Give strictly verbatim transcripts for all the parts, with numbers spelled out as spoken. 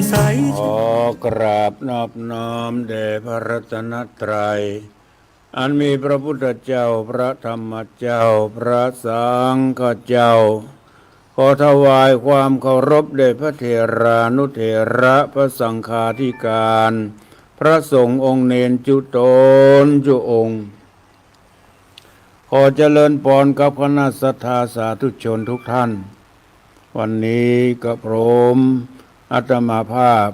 ใส ขอกราบนอบน้อมแด่พระรัตนตรัย อันมีพระพุทธเจ้า พระธรรมเจ้า พระสังฆเจ้า ขอถวายความเคารพแด่พระเถรานุเถระ พระสังฆาธิการ พระสงฆ์องค์เณรจุ๊ตนจุ๊องค์ ขอเจริญพรกับคณะศรัทธาสาธุชนทุกท่าน วันนี้กระผมอาตมาภาพ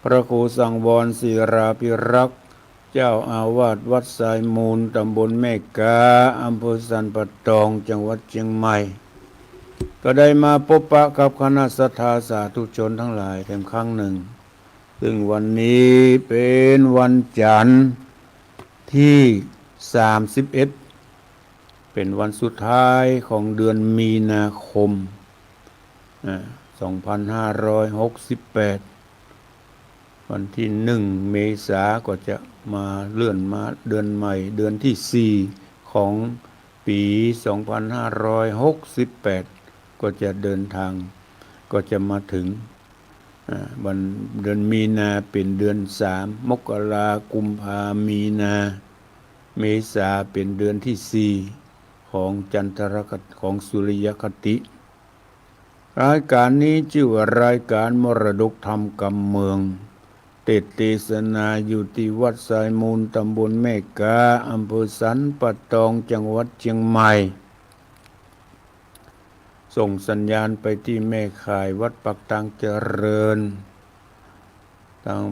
พระครูสังวรศิลาภิรักษ์ เจ้าอาวาสวัดทรายมูล ตำบลแม่กา อำเภอสันป่าตอง จังหวัดเชียงใหม่ ก็ได้มาพบปะกับคณะศรัทธาสาธุชนทั้งหลายแถมครั้งหนึ่ง ซึ่งวันนี้เป็นวันจันทร์ที่สามสิบเอ็ด เป็นวันสุดท้ายของเดือนมีนาคม อ่า สองพันห้าร้อยหกสิบแปด วันที่หนึ่งเมษาก็จะมาเลื่อนมาเดือนใหม่ เดือนที่สี่ของปีสองพันห้าร้อยหกสิบแปด ก็จะเดินทาง ก็จะมาถึง อ่า วันเดือนมีนาเป็นเดือนสาม มกรา กุมภา มีนา เมษาเป็นเดือนที่สี่ของจันทรคติ ของสุริยคติ รายการนี้ชื่อว่ารายการมรดกธรรมกำเมือง เตสน์เตสนาอยู่ที่วัดทรายมูล ตำบลแม่กา อำเภอสันป่าตอง จังหวัดเชียงใหม่ ส่งสัญญาณไปที่แม่ข่ายวัดปากทางเจริญ ตาง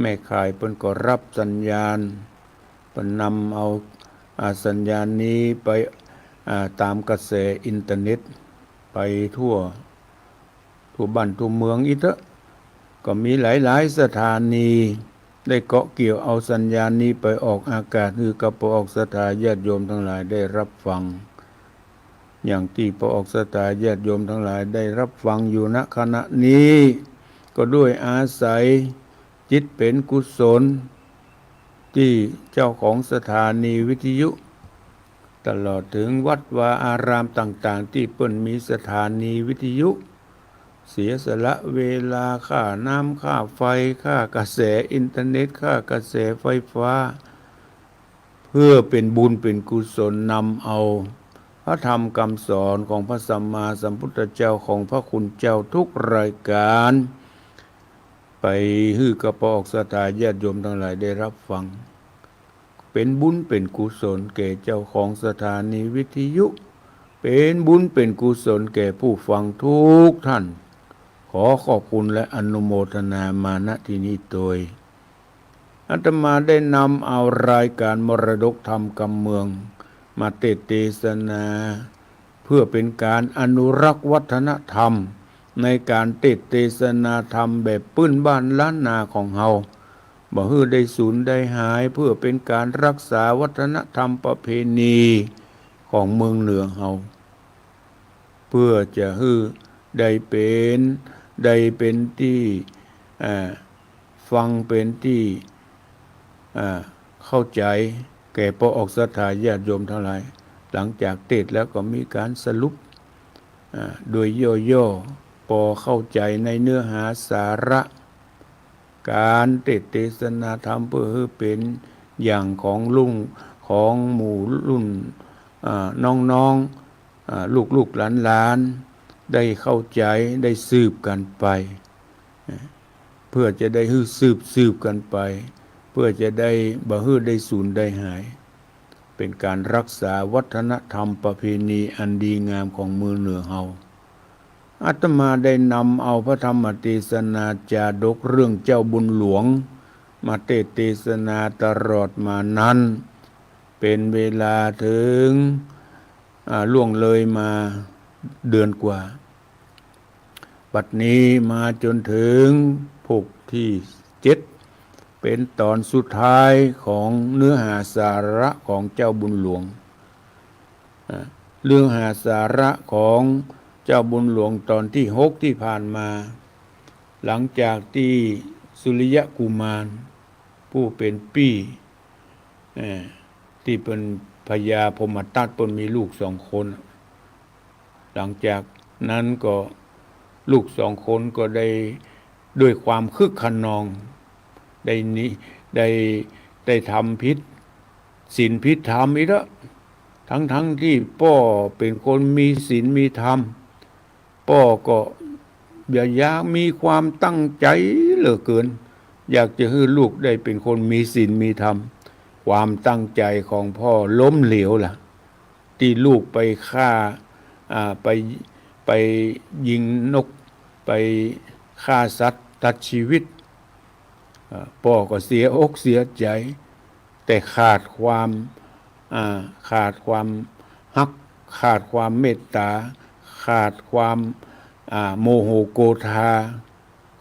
แม่ข่ายเปิ้นก็ฮับสัญญาณ เปิ้นนำเอา อ่า สัญญาณนี้ไป อ่า ตามกระแสอินเทอร์เน็ตไปทั่ว ทั่วบ้านทั่วเมืองอี้เต๊อะ ก็มีหลายๆ สถานี ได้เกาะเกี่ยวเอาสัญญาณนี้ไปออกอากาศ หื้อกับป้อออกศรัทธาญาติโยมทั้งหลายได้ฮับฟัง อย่างตี้ป้อออกศรัทธาญาติโยมทั้งหลายได้ฮับฟังอยู่ ณ ขณะนี้ ก็ด้วยอาศัยจิตเป๋นกุศล ตี้เจ้าของสถานีวิทยุ ตลอดเถิงวัดวาอารามต่างๆ ตี้เปิ้นมีสถานีวิทยุ เสียสละเวลาค่าน้ำค่าไฟ ค่ากระแสอินเทอร์เน็ต ค่ากระแสไฟฟ้า เพื่อเป๋นบุญเป๋นกุศลนำเอาพระธรรมกำสอนของพระสัมมาสัมพุทธเจ้า ของพระคุณเจ้าทุกรายการ ไปหื้อกับป้อออกศรัทธาญาติโยมทั้งหลายได้ฮับฟัง เป๋นบุญเป๋นกุศลแก่เจ้าของสถานีวิทยุ เป๋นบุญเป๋นกุศลแก่ผู้ฟังทุกท่าน ขอขอบคุณและอนุโมทนามา ณ ที่นี้โตย อาตมาได้นำเอารายการมรดกธรรมกำเมือง มาเตสน์เตสนา เพื่อเป๋นการอนุรักษ์วัฒนธรรม ในการเตสน์เตสนาธรรมแบบปื้นบ้านล้านนาของเฮา บ่หื้อได้สูญได้หาย เพื่อเป๋นการฮักษาวัฒนธรรมประเพณีของเมืองเหนือเฮา เพื่อจะหื้อได้เป๋น ได้เป๋นตี้ อ่า ฟังเป๋นตี้ อ่า เข้าใจ๋แก่ป้อออกศรัทธาญาติโยมทั้งหลาย หลังจากเตสน์แล้วก็มีการสรุป อ่า โดยย่อๆ ป้อเข้าใจ๋ในเนื้อหาสาระ การเตสน์เตสนาธรรมเพื่อหื้อเป๋นอย่างของรุ่น ของหมู่รุ่น อ่า น้องๆ อ่า ลูกๆ หลานๆ ได้เข้าใจ๋ ได้สืบกั๋นไป เพื่อจะได้หื้อสืบๆ กั๋นไป เพื่อจะได้บ่หื้อได้สูญได้หาย เป๋นการฮักษาวัฒนธรรมประเพณีอันดีงามของเมืองเหนือเฮา อาตมาได้นำเอาพระธรรมเตสนาจาดกเรื่องเจ้าบุญหลวง มาเตสน์เตสนาตลอดมานั้น เป๋นเวลาเถิง อ่า ล่วงเลยมาเดือนกว่า บัดนี้มาจ๋นเถิงภาคตี้เจ็ด เป๋นต๋อนสุดท้ายของเนื้อหาสาระของเจ้าบุญหลวง อ่า เนื้อหาสาระของเจ้าบุญหลวงต๋อนตี้หกตี้ผ่านมา หลังจากตี้สุริยกุมาร ผู้เป๋นปี้ เอ่อ ตี้เปิ้นพญาพรหมทัตเปิ้นมีลูกสองคน หลังจากนั้นก็ลูกสองคนก็ได้ ด้วยความคึกคะนอง ได้นิ ได้ ได้ทำผิดศีลผิดธรรมอีกแล้ว ทั้งๆ ตี้ป้อเป๋นคนมีศีลมีธรรม ป้อก็อยาก อยากมีความตั้งใจ๋เหลือเกิน อยากจะหื้อลูกได้เป๋นคนมีศีลมีธรรม ความตั้งใจ๋ของป้อล้มเหลวละ ตี้ลูกไปฆ่า อ่า ไป ไปยิงนก ไปฆ่าสัตว์ตัดชีวิต อ่า ป้อก็เสียอกเสียใจ๋ แต่ขาดความ อ่า ขาดความฮัก ขาดความเมตต๋า ขาดความ อ่า โมโหโกธา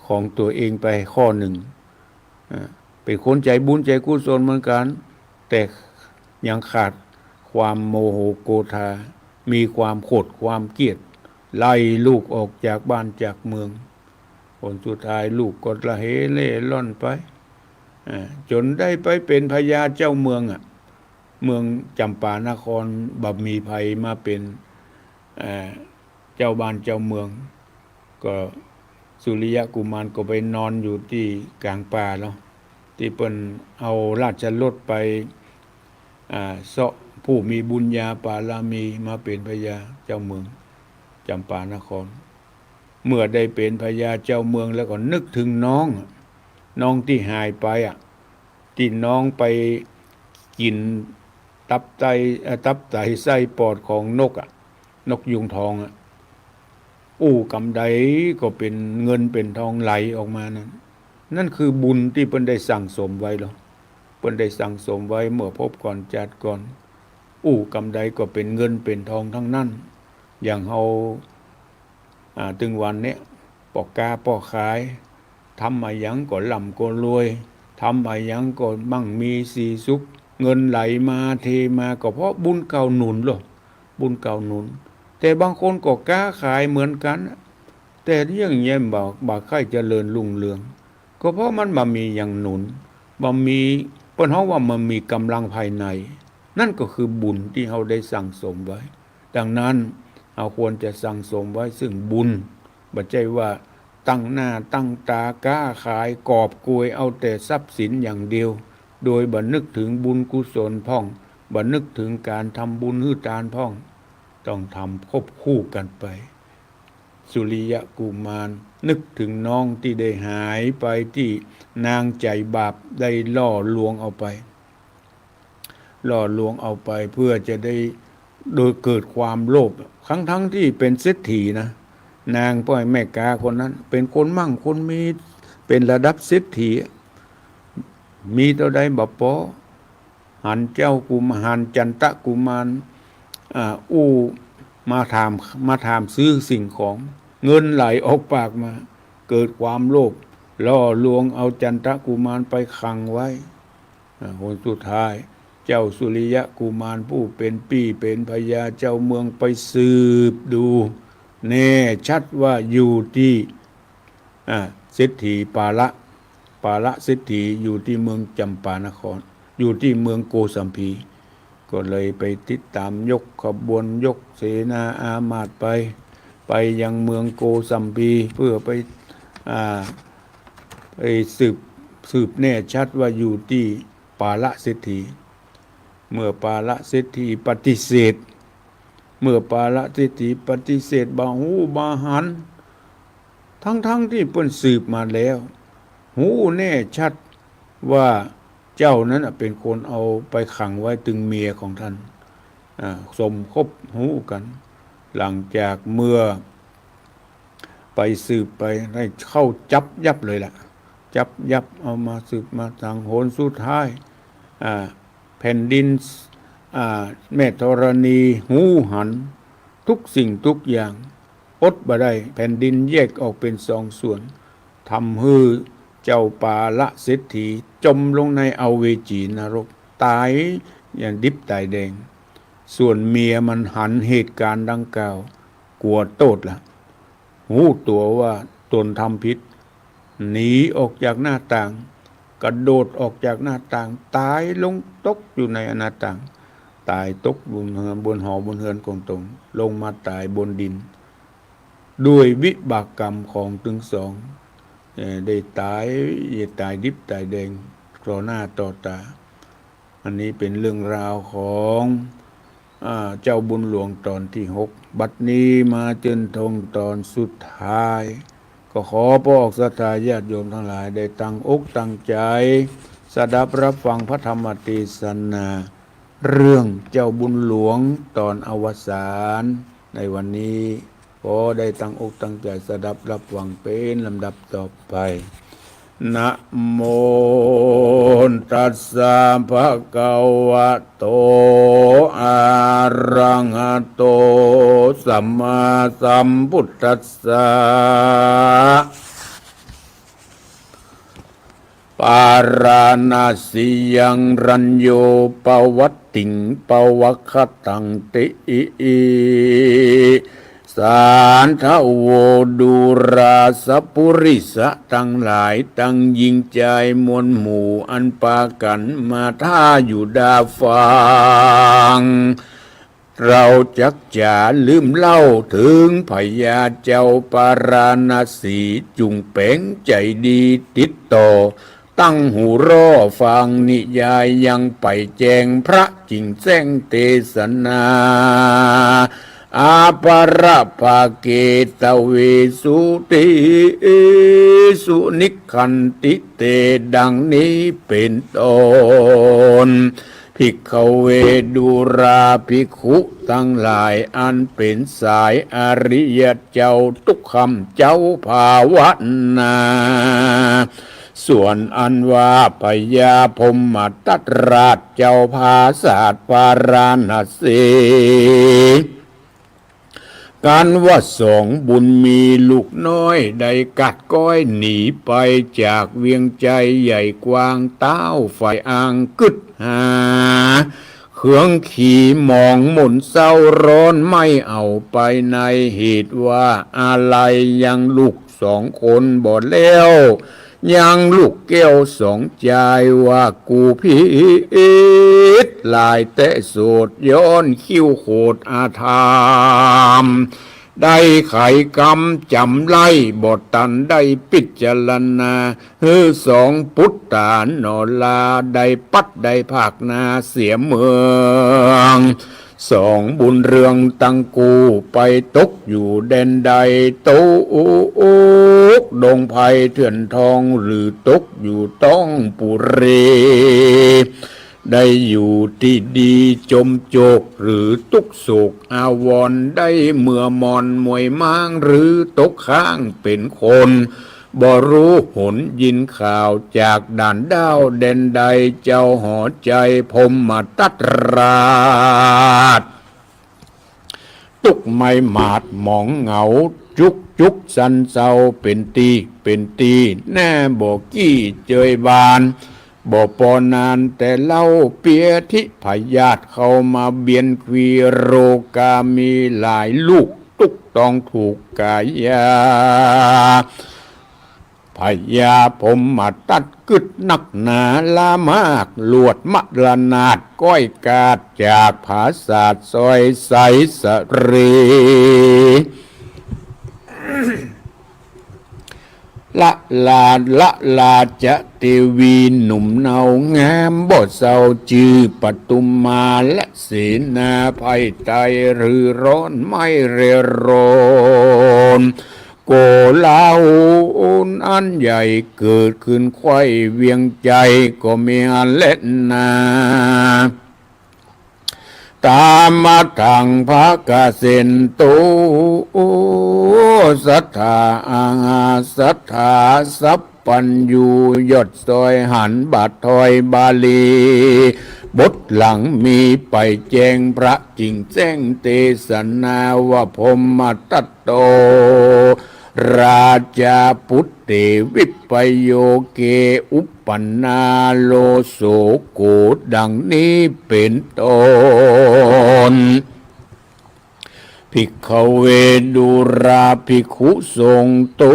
ของตั๋วเองไปข้อนึ่ง อ่า เป๋นคนใจ๋บุญใจ๋กุศลเหมือนกั๋๋น แต่ยังขาดความโมโหโกธา มีความโขดความเกลียด ไล่ลูกออกจากบ้านจากเมือง ผลสุดท้ายลูกก็ละเหเล่ร่อนไป อ่า จ๋นได้ไปเป๋นพญาเจ้าเมืองอะ เมืองจำปานคร บ่มีใผมาเป๋น อ่า เจ้าบ้านเจ้าเมือง ก็สุริยะกุมารก็ไปนอนอยู่ตี้ก๋างป่าแล้ว ตี้เปิ้นเอาราชรถไป อ่า เซาะผู้มีบุญญาบารมีมาเป๋นพญาเจ้าเมืองจำปานคร เมื่อได้เป๋นพญาเจ้าเมืองแล้วก็นึกเถิงน้อง น้องตี้หายไปอะ ตี้น้องไปกิ๋นตับไต เอ่อ ตับไตไส้ปอดของนกอะ นกยูงทองอะ อู้กำใดก็เป๋นเงินเป๋นทองไหลออกมานั้น นั่นคือบุญตี้เปิ้นได้สั่งสมไว้แล้ว เปิ้นได้สั่งสมไว้เมื่อภพก่อนจาติก่อน อู้กำใดก็เป๋นเงินเป๋นทองตังนั้น อย่างเฮา อ่า ตึงวันเนี้ย ป้อก๊าป้อขาย ทำอะหยังก็ร่ำก็รวย ทำอะหยังก็มั่งมีสีสุข เงินไหลมาเทมา ก็เพราะบุญเก่าหนุนลอ บุญเก่าหนุน แต่บางคนก็ก๊าขายเหมือนกั๋น แต่ยัง ยังบ่ บ่ใค่เจริญรุ่งเรือง ก็เพราะมันบ่มีหยังหนุน บ่มี เปิ้นฮ้องว่าบ่มีก๋ำลังภายใน นั่นก็คือบุญตี้เฮาได้สั่งสมไว้ ดังนั้น เฮาควรจะสั่งสมไว้ซึ่งบุญ บ่ใจ้ว่าตั้งหน้าตั้งต๋าก๊าขายกอบโกยเอาแต่ทรัพย์สินอย่างเดียว โดยบ่นึกเถิงบุญกุศลพ่อง บ่นึกเถิงก๋านทำบุญหื้อตานพ่อง ต้องทำควบคู่กั๋นไป สุริยะกุมารนึกเถิงน้องตี้ได้หายไป ตี้นางใจ๋บาปได้ล่อลวงเอาไป ล่อลวงเอาไปเพื่อจะได้ โดยเกิดความโลภ ทั้งๆ ตี้เป๋นเศรษฐีนะ นางป้อยแม่ก๊าคนนั้น เป๋นคนมั่งคนมี เป๋นระดับเศรษฐี มีเต้าใดบ่ปอ หันเจ้ากุม- หันจันตะกุมาร อ่า อู้มาถาม มาถามซื้อสิ่งของ เงินไหลออกปากมา เกิดความโลภ ล่อลวงเอาจันตะกุมารไปขังไว้ อ่า ผลสุดท้าย เจ้าสุริยะกุมารผู้เป๋นปี้เป๋นพญาเจ้าเมืองไปสืบดู แน่ชัดว่าอยู่ตี้ อ่า เศรษฐีปาละ ปาละเศรษฐีอยู่ตี้เมืองจำปานคร อยู่ตี้เมืองโกสัมพี ก็เลยไปติดต๋ามยกขบวนยกเสนาอามาตย์ไป ไปยังเมืองโกสัมพี เพื่อไป อ่า ไปสืบ สืบแน่ชัดว่าอยู่ตี้ปาละเศรษฐี เมื่อปาละเศรษฐีปฏิเสธ เมื่อปาละเศรษฐีปฏิเสธบ่ฮู้บ่หัน ทั้งๆ ตี้เปิ้นสืบมาแล้ว ฮู้แน่ชัดว่าเจ้านั้นน่ะเป๋นคนเอาไปขังไว้ตึงเมียของต้าน อ่า สมคบฮู้กั๋น หลังจากเมื่อไปสืบไปได้เข้าจับยับเลยล่ะ จับยับเอามาสืบมาถาง หนสุดท้าย อ่า แผ่นดิน อ่า แม่ธรณีฮู้หันทุกสิ่งทุกอย่าง อดบ่ได้ แผ่นดินแยกออกเป๋นสองส่วน ทำหื้อเจ้าปาละเศรษฐีจมลงในอเวจีนรก ต๋ายอย่างดิบต๋ายแดง ส่วนเมียมันหันเหตุก๋ารณ์ดังกล่าว กั๋วโต้ษละ ฮู้ตั๋วว่าต๋นทำผิด หนีออกจากหน้าต่าง กระโดดออกจากหน้าต่าง ต๋ายลงตกอยู่ในหน้าต่าง ต๋ายตกบนเฮือน บนหอบนเฮือนของต๋น ลงมาต๋ายบนดิน ด้วยวิบากกรรมของตึงสอง เอ่อ ได้ต๋าย ต๋ายดิบต๋ายแดงต่อหน้าต่อต๋า อันนี้เป๋นเรื่องราวของ อ่า เจ้าบุญหลวงต๋อนตี้หก บัดนี้มาเจิญธงต๋อนสุดท้าย ก็ขอปวกศรัทธาญาติโยมตังหลายได้ตั้งอกตั้งใจ๋ สดับฮับฟังพระธรรมเตสนา เรื่องเจ้าบุญหลวงต๋อนอวสานในวันนี้ ขอได้ตั้งอกตั้งใจ๋สดับฮับฟังเป๋นลำดับต่อไป นะโมตัสสะ ภะคะวะโต อะระหะโต สัมมาสัมพุทธัสสะ ปาราณสียัง รัญโญ ปวัตติง ปวัคคะตังติ สาธะโว ดูราสะปุริสะตังหลาย ตังญิงจายมวลหมู่ อันปากั๋นมาถ้าอยู่ดาฟัง เฮาจักจ๋าลืมเล่าเถิงพญาเจ้าปาราณสี จุ่งแป๋งใจ๋ดีติดต่อ ตั้งหูรอฟังนิยาย ยังไปแจ้งพระจิ่งแจ้งเตสนา อาภรภาเก ตะเวสุ ติสุ นิกขันติเต ดังนี้เป๋นต้น ภิกขเว ดูราภิกขุตังหลาย อันเป๋นสายอริยะเจ้า ตุ๊กค่ำเจ้าภาวนา ส่วนอันว่าพญาพรหมทัตราชเจ้าผาสาทปาราณสี กันว่าสองบุญมีลูกน้อย ได้กัดก๊อยหนีไปจากเวียงไจใหญ่กว้าง ต้าวฝ่ายอังกฤษหา เคืองขีหมองหม่นเศร้าร้อน ไม่เอาไปใน เหตุว่าอาลัยยังลูกสองคนบ่แล้ว ยังลูกแก้วสองจาย ว่ากูผิดหลายแต๊โสด ย้อนคิ้วโขดอาธรรม ได้ไขกรรมจ๋ำไล่ บ่ตันได้พิจารณา หื้อสองปุตตาหนอลา ได้ปัดได้ผากนาเสียเมือง สองบุญเรืองตังกู้ ไปตกอยู่แดนใด ตกดงไพรเถื่อนทอง หรือตกอยู่ต้องปุรี ได้อยู่ตี้ดีจมโจก หรือตุ๊กข์โศกอาวรณ์ ได้เมื่อมอนมวยม้าง หรือตกค้างเป๋นคน บ่ฮู้หนยินข่าว จากด่านด้าวแดนใด เจ้าหอไจพรหมทัตราช ตุ๊กข์ไหม้หมาดหมองเหงา จุกจุกสันเซา เป๋นตี้เป๋นตี้ แน่บ่กี้เจยบาน บ่ปอนานแต่เล่า เปียธิพยาธิเข้ามาเบียน ควีโรคามีหลายลูก ตุ๊กข์ต้องถูกกายา พญาพรหมทัตกึ๊ดนักหนา ลามากลวดมรณาถ ก้อยกาดจากผาสาทซอยไสสะรี ละลา ละลาจะเตวีหนุ่มเนางาม บ่เซาจื้อปทุมมา และเสนาไพร่ไต หรือร้อนไหม้เร่ร่อน โกลาหลอันใหญ่เกิดขึ้นใคว่เวียงไจก็มีอันแลนา ตามะทัง ภะคะเสนตุ สัตถา อาหา สัตถา สัพพัญญู ยอดซอยหันบาทถอยบาลี บทหลังมีไปแจ้งพระจิ่งแจ้งเตสนาว่า พรหมทัตโต ราชาปุตเต วิปโยเก อุปปนนาโลโสโก ดังนี้เป๋นต้น ภิกขเว ดูราภิกขุสงฆ์ ตู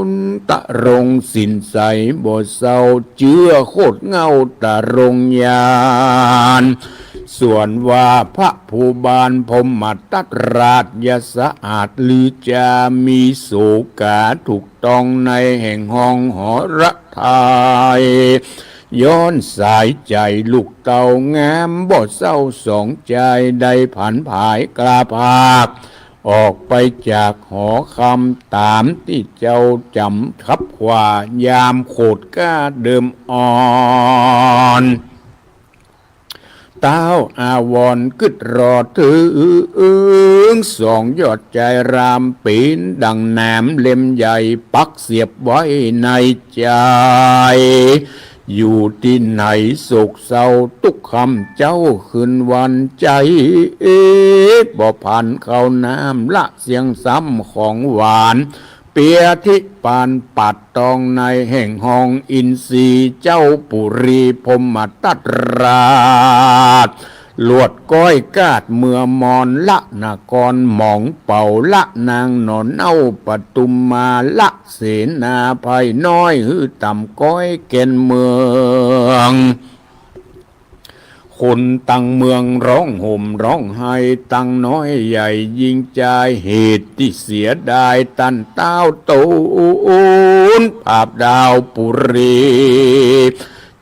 นตรงศีลใสบ่เซา เจื้อโคตรเหง้าตรงญาณ ส่วนว่าพระภูบาลพรหมทัตราช อย่าสะอาดลือจา มีโสกาถูกต้องในแห่งห้องหฤทัย ย้อนสายใจ๋ลูกเต้างามบ่เศร้าสองจาย ได้ผันผายกล้าพาก ออกไปจากหอคำ ต๋ามตี้เจ้าจ๋ำคับขว้า ยามโขดก้าเดิมอ่อน ต้าวอาวรณ์กึ๊ดรอเถิง สองยอดจายรามเป๋นดั่งหนามเล็มใหญ่ ปักเสียบไว้ในจาย อยู่ตี้ไหนโศกเศร้าตุ๊กค่ำเจ๊าคืนวัน ใจ๋บ่ผ่านเข้าน้ำละเสียงซ้ำของหวาน เปียทิปานปัดตองในแห่งห้องอินทรีย์ เจ้าปุรีพรหมทัตราช ลวดก้อยกาดเมือมอน ละนครหมองเป่า ละนางหน่อเน่าปทุมมา ละเสนาภัยน้อยหื้อต่ำก้อยแก่นเมือง คนตังเมืองร้องห่มร้องไห้ ตังน้อยใหญ่ยิ่งจาย เหตุตี้เสียดายต้านต้าวตูน ผาบดาวปุรี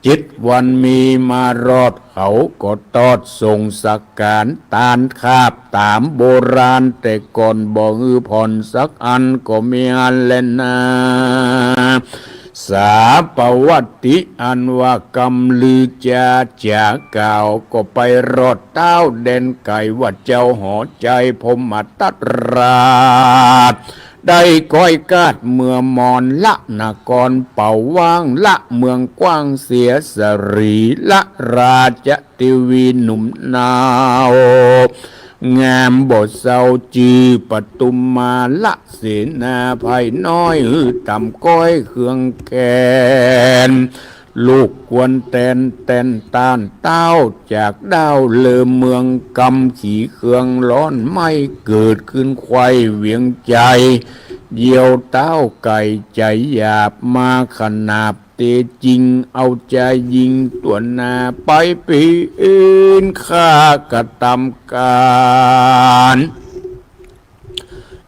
เจ็ดวันมีมารอด เขาก็ตอดส่งสักก๋าน ตานคาบต๋ามโบราณ แต่ก่อนบ่หื้อผ่อนสักอันก็มีอันแลนา สาปวัตติอันว่ากำลือจาจ๋ากล่าว ก็ไปรอดต้าวแดนไก๋ ว่าเจ้าหอจายพรหมทัตราช ได้ก้อยกาดเมือมอน ละนครเป่าว่าง ละเมืองกว้างเสียสรี ละราชเทวีหนุ่มนาว งามบ่เศร้าจื้อปทุมมา ละเสนาภัยน้อยหื้อต่ำก้อยเคืองแค้น ลูกกวนแตนแตนต้านต้าว จากด้าวเลิมเมืองกำ ขี่เคืองร้อนไหม้เกิดขึ้นไขว่เวียงใจ๋ เยี่ยวต้าวไก่ใจ๋หยาบมาขนาบ เต๋จริงเอาจายยิงตั๋วหน้าไปเป๋นฆ่ากระตำก๋าน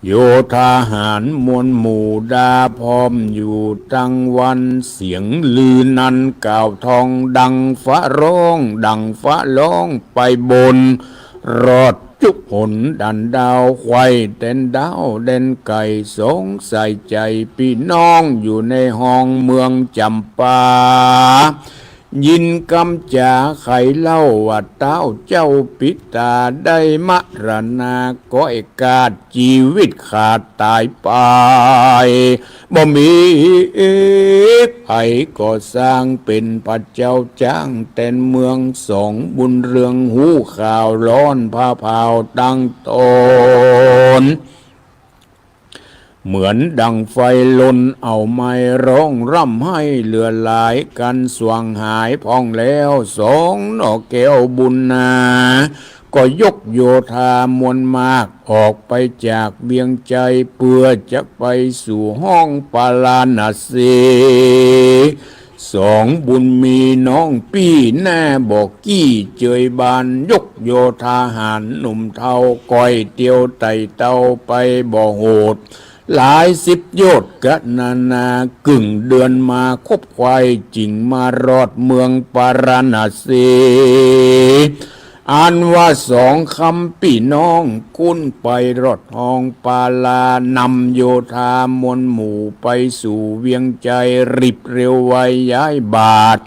โยธาหารมวลหมู่ดาพร้อมอยู่ตังวัน เสียงลือนั้นกล่าวทองดังฟ้าร้อง ดังฟ้าร้องไปบน รอดจุกหนดันดาว ไขว่แตนด้าวแดนไก๋ สงสัยใจ๋ปี้น้องอยู่ในห้องเมืองจ๋ำปา ยินกำจ๋าใค่เล่าว่าต้าวเจ้าปิตาได้มรณา ก้อยกาดจีวิตขาดต๋ายไป บ่มีใผก่อสร้างเป๋นพระเจ้าจ๊างแตนเมือง สองบุญเรืองฮู้ข่าวร้อนผ้าผ่าวตั้งต๋น เหมือนดั่งไฟลนเอาไหม้ ร้องร่ำไห้เหลือหลาย กันสว่างหายพ่องแล้ว สองหน่อแก้วบุญนา ก็ยกโยธามวลมาก ออกไปจากเวียงใจ๋ เปื้อจะไปสู่ห้องปาราณสี สองบุญมีน้องปี้หน้าบ่กี้เจยบาน ยกโยธาหารหนุ่มเฒ่า ก้อยเตียวไต่เต้าไปบ่โหด หลายสิบโยชน์กะนานา กึ่งเดือนมาคบไขว่ จึงมารอดเมืองปาราณสี อันว่าสองคำปี้น้อง กุ้นไปรอดห้องปารา นำโยธามวลหมู่ไปสู่เวียงใจ๋ รีบเร็วไวย้ายบาท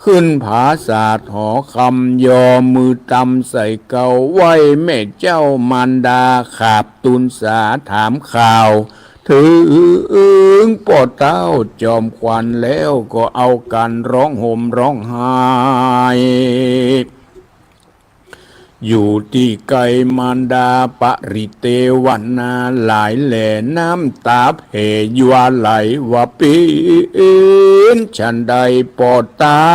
ขึ้นผาสาทหอคำ ยอมือตำใส่เกล้า ไหว้แม่เจ้ามารดา ขาบตูนสาถามข่าว เถิงป้อเต้าจอมขวัญแล้ว ก็เอากั๋นร้องห่มร้องไห้ อยู่ตี้ใก้มารดาปริเตวนาหลายแหล่ น้ำต๋าแผ่ยวาไหลว่าเป๋นฉันใด ป้อเต้า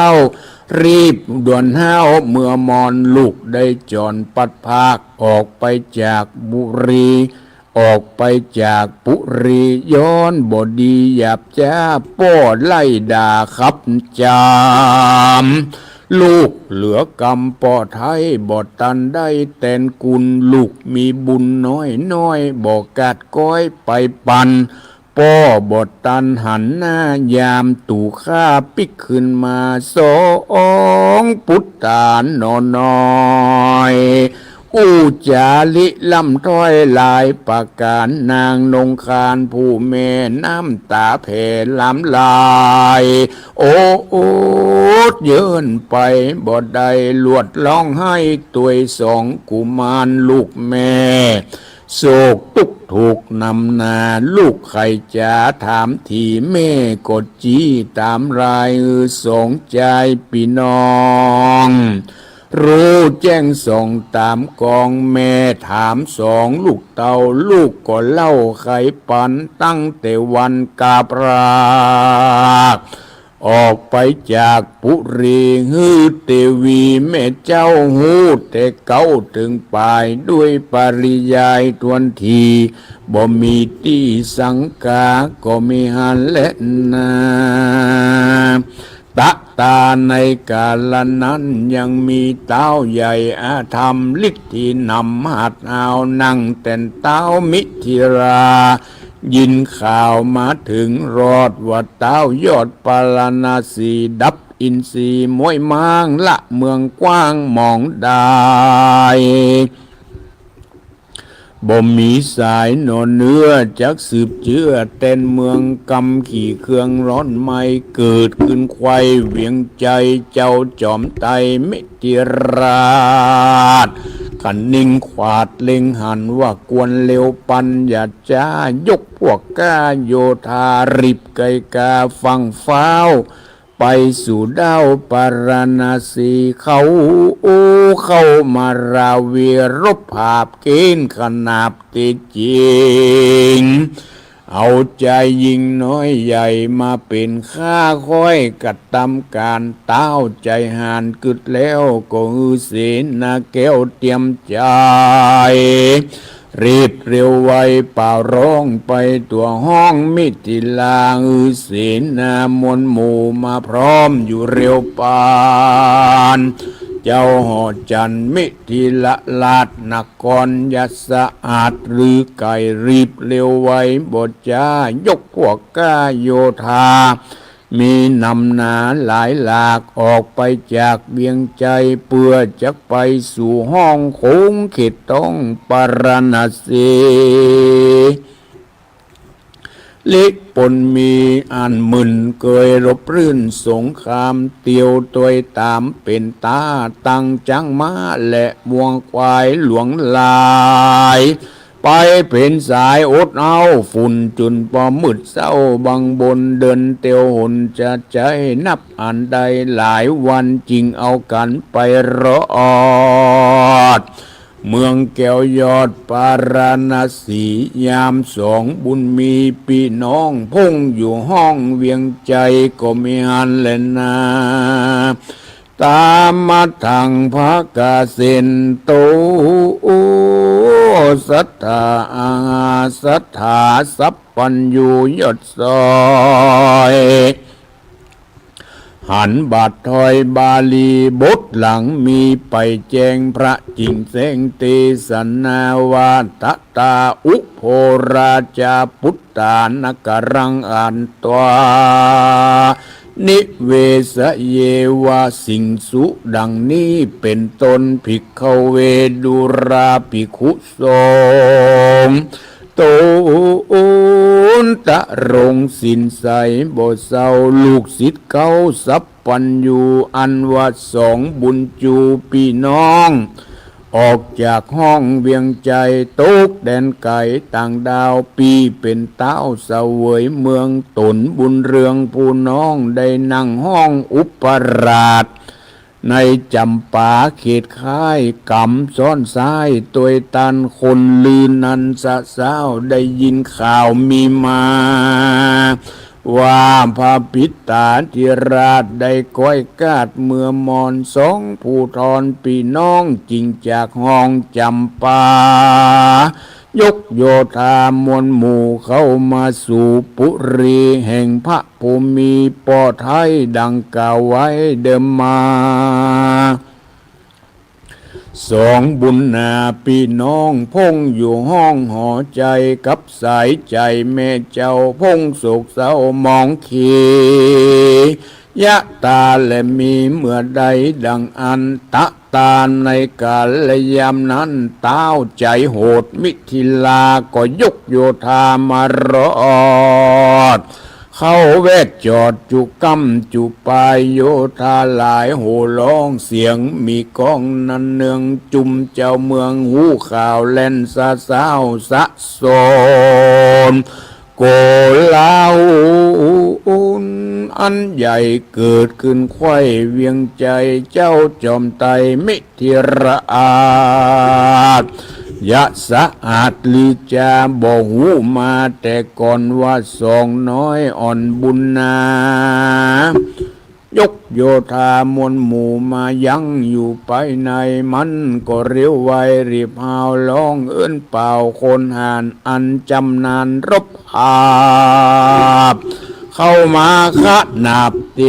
รีบด่วนห้าวเมือมอน ลูกได้จ๋อนปัดพรากออกไปจากปุรี ออกไปจากปุรี ย้อนบ่ดีหยาบจ๊า ป้อไล่ด่าขับจาม ลูกเหลือกำป้อไท้บ่ตันได้แตนกุล ลูกมีบุญน้อยๆ บ่กาดก้อยไปปัน ป้อบ่ตันหันหน้ายาม ตู่ข้าปิ๊กขึ้นมาสอง ปุตตาหนอน้อย อุจจาริล้ำถ้อยหลายประก๋าน นางนงคานผู้แม่น้ำต๋าแผ่หลามไหล โอดเยินไปบ่ได้ หลวดฮ้องไห้ตวยสองกุมารลูกแม่ โศกตุ๊กข์ถูกนำหน้า ลูกใค่จ๋าถามถี่ แม่ก็จี้ต๋ามราย อือสองจายปี้น้อง ฮู้แจ้งสองต๋ามกอง แม่ถามสองลูกเต้า ลูกก็เล่าไขปัน ตั้งแต่วันกาพรากออกไปจากปุรี หื้อเตวีแม่เจ้าฮู้แต่เก๊าเถิงป๋าย ด้วยปริยายถ้วนที บ่มีตี้สังกา ก็มีหั้นแลนา ตะตาในกาละนั้นยังมีต้าวใหญ่อาธรรม ฤทธินำหัดเอานั่งแตนต้าวมิถิรา ยินข่าวมาเถิงรอดว่าต้าวยอดปาราณสีดับอินทรีย์ม้วยม้างละเมืองกว้างหมองดาย บ่มีสายหนอเนื้อจักสืบเจื้อแตนเมือง กำขี่เครื่องร้อนไหม้เกิดขึ้นไขว่เวียงไจ เจ้าจอมไตรมิถิราช คะนิงขวาดเล็งหันว่าควรเร็วปัน อย่าจ๊ายกพวกก้าโยธา รีบไกกาฟั่งฟ้าว ไปสู่ด้าวปาราณสี เข้า เข้ามาราวีรบผาบเก๋ณฑ์ขนาบตี้จิ๋ง เอาจายหญิงน้อยใหญ่มาเป๋นข้า ค่อยกระตำก๋าน ต้าวใจ๋หาญกึ๊ดแล้ว ก็หื้อเสนาแก้วเตรียมจาย รีบเร็วไวป่าร้องไปตั๋วห้อง มิถิลาหื้อเสนามวลหมู่มาพร้อมอยู่เร็วปาน เจ้าหอจันทร์มิถิลราชนครยะสะอาดหรือไก๋ รีบเร็วไวบ่จ๊ายกพวกก้าโยธา มีนำหนาหลายหลากออกไปจากเวียงไจ เปื้อจักไปสู่ห้องโขงเขตต้องปาราณสี ลิปนมีอันหมื่นเกยรบรื่นสงคราม เตียวตวยต๋ามเป๋นต้า ตั้งจ๊างม้าและบ่วงควายหลวงหลาย ไปเป๋นสายอดเอา ฝุ่นจุ่นปอมืดเศร้า บังบนเดินเตียวหนจะใจ๊ นับอันได้หลายวัน จึงเอากั๋นไปรอด เมืองแก้วยอดปาราณสี ยามสองบุญมีปี้น้อง พ่งอยู่ห้องเวียงไจ ก็มีหั้นแลนา ตามมาทังภะกะเสนโต สัตถาอาหาสัตถา สัพพัญญูยอดซอย หันบาทถ้อยบาลีบทหลังมีไปแจ้งพระจิ่งแสงเตสนาว่า ตะตาอุโภราจาปุตตานกรังอันตวา นิเวสเยวะสิงสุ ดังนี้เป๋นต้น ภิกขเว ดูราภิกขุสงฆ์ ตนตรงศีลใสบ่เศร้า ลูกศิษย์เก๊าสัพพัญญู อันว่าสองบุญจูปี้น้อง ออกจากห้องเวียงไจ ตกแดนไก๋ต่างดาว ปี้เป๋นต้าวเสวยเมืองต๋น บุญเรืองผู้น้องได้นั่งห้องอุปราช ในจ๋ำปาเขตค่าย ก๋ำซ้อนซ้ายตวยตัน คนลือนันทะเซ้า ได้ยินข่าวมีมา ว่าพระปิตตาธิราชได้ก้อยกาดเมือมอน สองผู้ทอนปี้น้อง จึงจากห้องจ๋ำปา ยกโยธามวลหมู่เข้ามาสู่ปุรีแห่งพระภูมิป้อไทยดังกล่าวไว้เดิมมา สองบุญนาปี้น้องพงอยู่ห้องหอใจ๋กับสายใจ๋แม่เจ้าพงโศกเศร้าหมองเขียะต๋า และมีเมื่อใดดังอั้น ตะตาในกาลยามนั้น ต้าวใจ๋โหดมิถิลาก็ยกโยธามารอด เข้าแวดจอดจุก้ำจุปาย โยธาหลายโห่ฮ้องเสียงมีก้อง นันเนืองจุมเจ้าเมืองฮู้ข่าวแล่นสะซ้าวสะซ้อน โกลาหลอันใหญ่เกิดขึ้นใคว่เวียงใจ๋ เจ้าจอมไตรมิถิลาช ยะสะอาดลือจาบ่ฮู้มาแต่ก่อนว่าสองน้อยอ่อนบุญนา ยกโยธามวลหมู่มายั้งอยู่ภายใน มันก็เร็วไวรีบฮาวฮ้องเอิ้นป่าวคนหาญอันจำนาญรบ อาบ เข้ามาขนาบเต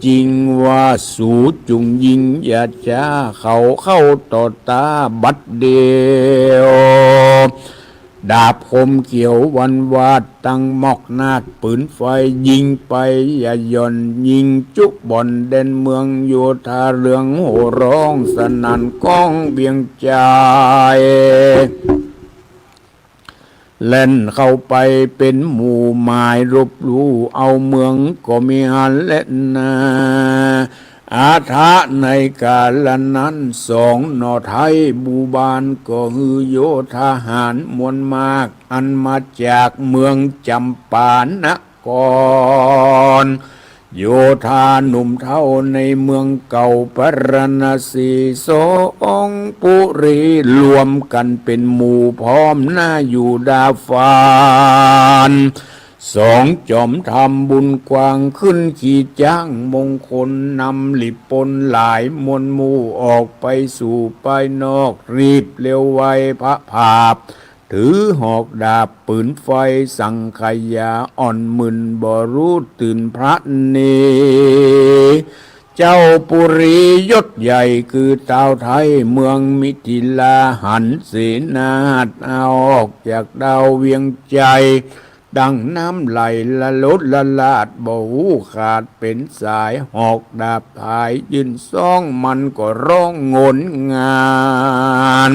จริงว่าสูจุ่งยิงอย่าจ๊า เขาเข้าต่อต๋าบัดเดียว ดาบคมเขียววันวาดตั้งหมอกนาดปืนไฟ ยิงไปอย่าหย่อนยิงจุบ่อนแดนเมือง โยธาเรืองโห่ฮ้องสนั่นก้องเวียงใจ๋ แล่นเข้าไปเป๋นหมู่หมายรบลู่เอาเมืองก็มิหันแลนา อาถะในกาละนั้นสองหน่อไทยบู่บ้านก็หื้อโยธาหาญมวลมากอันมาจากเมืองจำปานคร โยธาหนุ่มเฒ่าในเมืองเก่าพาราณสี สองปุรีรวมกั๋นเป๋นหมู่พร้อมหน้าอยู่ดาฟาน สองจอมทำบุญกว้างขึ้นขี่จ๊างมงคลนำหลีปนหลายมวลหมู่ออกไปสู่ภายนอกรีบเร็วไวพะผาบ ถือหอกดาบปืนไฟสังขยาอ่อนมึนบ่ฮู้ตื่นพระเน เจ้าปุรียศใหญ่คือต้าวไทยเมืองมิถิลาหันเสนาหัดเอาออกจากดาวเวียงใจ๋ ดังน้ำไหลละลดละลาดบ่ฮู้ขาดเป๋นสาย หอกดาบผายยื่นซ้องมันก็ฮ้องโงนงาน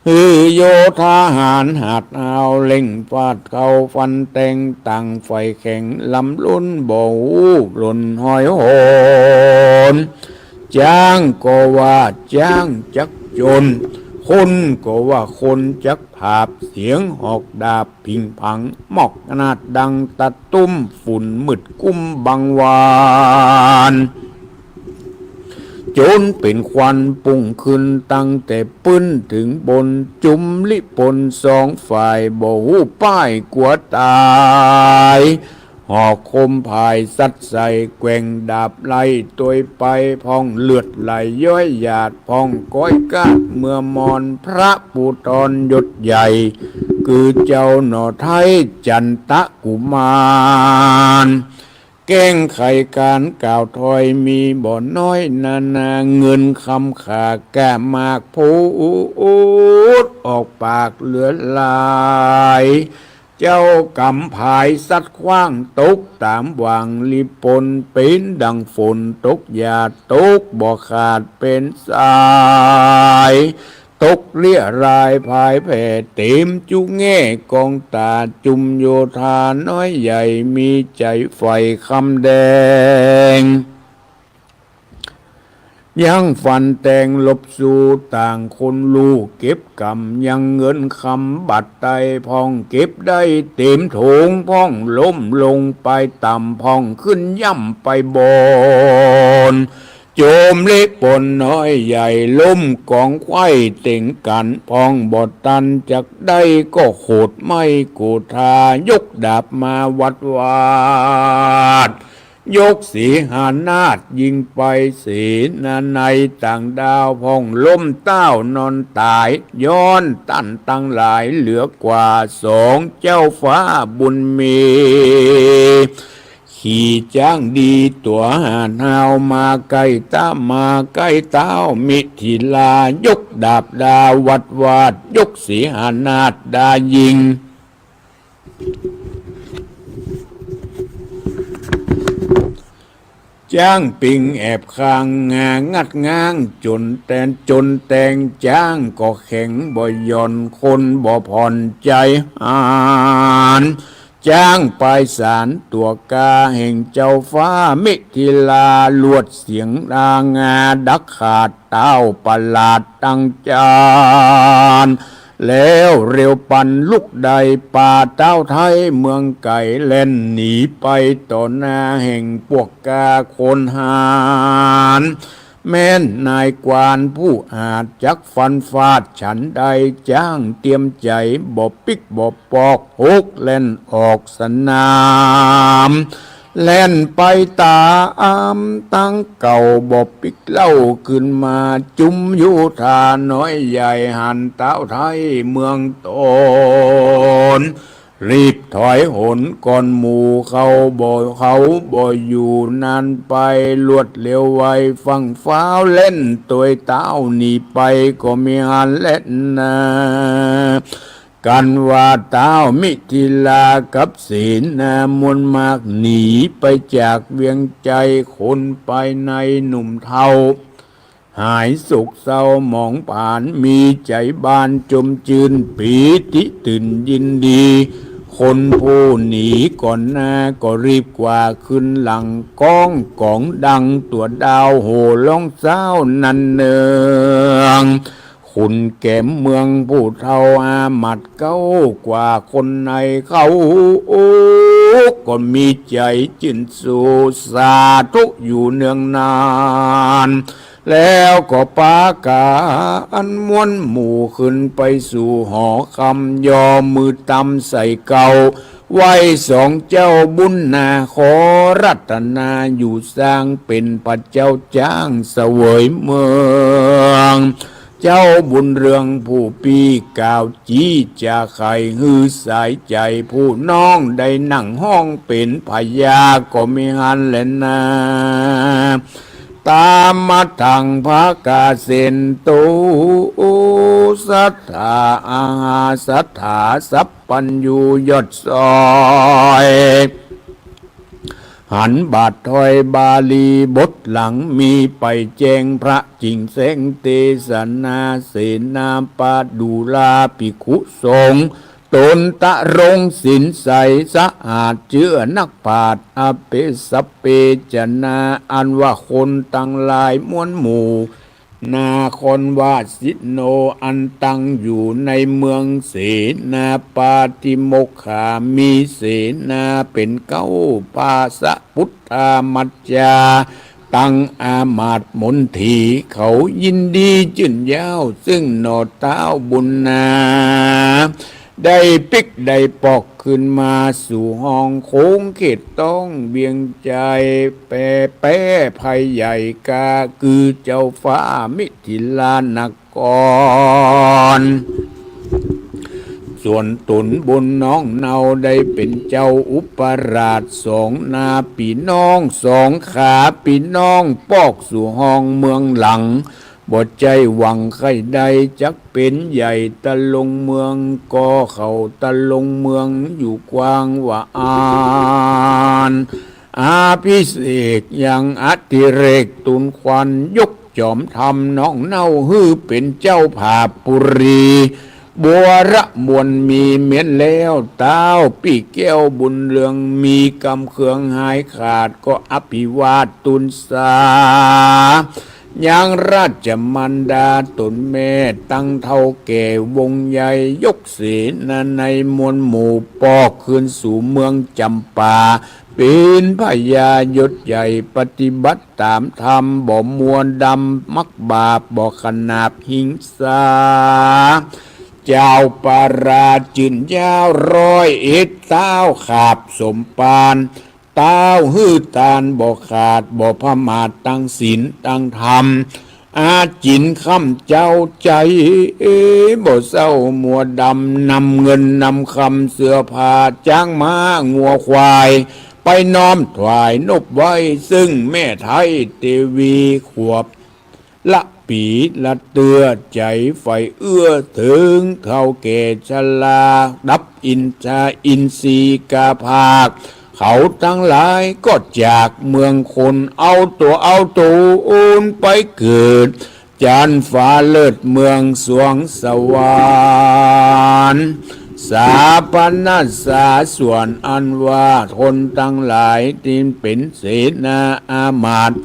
หื้อโยธาหาญหัดเอาเล็งฟาดเข้าฟันแตง ต่างฝ่ายแข็งล้ำล้นบ่ฮู้หล่นหอยโหน จ๊างก็ว่าจ๊างจักจน คนก็ว่าคนจักผาบ เสียงหอกดาบผิงผังหมอกนาดดังตะตุ้ม ฝุ่นมืดกุ้มบังวาน จนเป๋นควันปุ้งขึ้นตั้งแต่ปื๊นเถิงบน จุมหลีปนสองฝ่ายบ่ฮู้ป้ายกั๋วต๋าย หอกคมผายสัดใส่แกว่งดาบไล่ตวยไป พ่องเลือดไหลย้อยหยาด พ่องก๊อยกาดเมื่อมอน พระปูตรยศใหญ่ คือเจ้าหน่อไทยจันตะกุมาร แก้งไขก๋านกล่าวถ้อยมีบ่น้อยนานา เงินคำค่ากล้ามากพูดออกปากเหลือหลาย เจ้ากำผายสัดขว้างตกต๋ามหว่างหลีปน เป๋นดังฝนตกหยาดตกบ่ขาดเป๋นสาย ตกเลี้ยรายผายแผ่เต๋มจุแง่กองต๋า จุมโยธาน้อยใหญ่มีใจ๋ใฝ่คำแดง ยังฟันแตงลบสู้ต่างคนลู่เก็บกำ ยังเงินคำบาทไตพ่องเก็บได้เต๋มโถง พ่องล้มลงไปต่ำ พ่องขึ้นย่ำไปบน โจมหลีปนน้อยใหญ่ล้มก๋องไขว้เต๋งกั๋น พ่องบ่ตันจักได้ก็โขดไม้โกธา ยกดาบมาวัดวาด ยกเสหนาถยิงไป เสนาในต่างดาวพ่องล้มเต้านอนต๋าย ย้อนต้านตังหลายเหลือกว่าสอง เจ้าฟ้าบุญมี ขี่จ๊างดีตั๋วหาดฮาว มาใก้ต้า มาใก้เต้ามิถิลา ยกดาบดาวัดวาด ยกเสหนาถดายิง จ๊างปิงแอบคางงางัดง้าง จ๋นแตนจ๋นแตง จ๊างก็แข็งบ่หย่อน คนบ่ผ่อนใจ๋หาน จ๊างปายสารตั๋วกา แห่งเจ้าฟ้ามิถิลา ลวดเสียงดางาดักขาด เต้าประหลาดตังจาน แล้วเร็วปันลุกได้ ปาเต้าไทยเมืองไก๋ แล่นหนีไปต่อหน้า แห่งปวกกาคนหาน แม่นนายกวานผู้อาจ จักฟันฟาดฉันใด จ๊างเตรียมใจ๋ บ่ปิ๊กบ่ปอก หกแล่นออกสนาม แล่นไปต๋ามตังเก่า บ่ปิ๊กเล่าคืนมา จุมอยู่ท่าน้อยใหญ่ หันเต้าไทยเมืองตน รีบถอยหนก่อนหมู่ เขาบ่ เขาบ่อยู่นานไป รวดเร็วไวฟั่งฟ้าว แล่นตวยเต้าหนีไป ก็มีหันแลนา กันว่าเต้ามิถิลากับเสนามวลมาก หนีไปจากเวียงไจ คนภายในหนุ่มเฒ่า หายโศกเศร้าหมองผลาญ มีใจ๋บานจมจื้น ปีติตื่นยินดี คนผู้หนีก่อนหน้า ก็รีบกว่าคืนหลัง ก้องก๋องดังตั๋วดาว โห่ฮ้องเศร้านันเนือง ขุนแกมเมืองผู้เฒ่า อามาตย์เก๊ากว่าคนในเขา ก็มีใจ๋จื้นสูสาธุอยู่เนืองนาน แล้วก็ปากั๋นมวลหมู่ขึ้นไปสู่หอคำ ยอมือตำใส่เกล้า ไหว้สองเจ้าบุญนา ขอรัตนาอยู่สร้าง เป๋นพระเจ้าจ๊างเสวยเมือง เจ้าบุญเรืองผู้ปี้กล่าว จี้จ๋าไขหื้อสายใจ๋ ผู้น้องได้นั่งฮ้องเป๋นพยา ก็มีหันแลนา ต๋ามมาตังพระกาเสน โตสัตถาอาหาสัตถา สัพพัญญูยอดซอย หันบาทถ้อยบาลีบทหลัง มีไปแจ้งพระจิ่งแสงเตสนา เสนาปาดูราภิกขุสงฆ์ ตนตรงศีลใสสะอาด เจื้อนักปราชญ์ อเปสเปจนา อันว่าคนตังหลายมวลหมู่ นาคอนวาสิโน อันตั้งอยู่ในเมืองเสนาปาติโมกขา มีเสนาเป๋นเก๊า พาสะปุตตามัจจา ตังอามาตย์มนที เขายินดีจื้นเย้า ซึ่งหน่อเต้าบุญนา ได้ปิ๊กได้ปอกคืนมาสู่ฮอง โค้งเขตต้องเวียงไจ แปรแป้ภัยใหญ่กา คือเจ้าฟ้ามิถิลานคร ส่วนต๋นบุญน้องเนาได้เป๋นเจ้าอุปราช สองนาปี้น้อง สองขาปี้น้อง ปอกสู่ฮองเมืองหลัง บ่ใจ้หวังใค่ใด จักเป๋นใหญ่ตะลงเมือง ก็เขาตะลงเมืองอยู่กว้างว่าอั้น อภิเษกยังอดิเรกตูนขวัญ ยกจ๋อมธรรมน้องเนาหื้อเป๋นเจ้าผาปุรี บัวระมวลมีเม้นแล้ว เต้าปี้แก้วบุญเรือง มีกำเคืองหายขาด ก็อภิวาทตูนสา ยังราชมารดาต๋นแม่ ตังเฒ่าแก่วงใหญ่ ยกเสนาในมวลหมู่ ปอกคืนสู่เมืองจ๋ำปา เป๋นพญายศใหญ่ ปฏิบัติต๋ามธรรม บ่มัวดำมักบาป บ่ขนาบหิงสา เจ้าปาราจื้นยาวร้อยเอ็ด เต้าขาบสมปาน ต้าวหื้อตานบ่ขาด บ่ผมาทตังศีลตังธรรม อาจิณค่ำเจ๊าใจ๋ บ่เศร้ามัวดำ นำเงินนำคำ เสื้อผ้าจ๊างม้างัวควาย ไปน้อมถวายนบไหว้ ซึ่งแม่ไท้เตวีขวบ ละปี๋ละเตื้อ ใจ๋ใฝ่เอื้อเถิง เฒ่าแก่ชรา ดับอินทราอินทรีย์กาผาก เขาตังหลายก็จากเมืองคน เอาตั๋วเอาต๋นไปเกิด จันฟ้าเลิศเมืองสวงสวรรค์ สาปนสาส่วนอันว่าคนตังหลายตี้เป๋นเสนาอามาตย์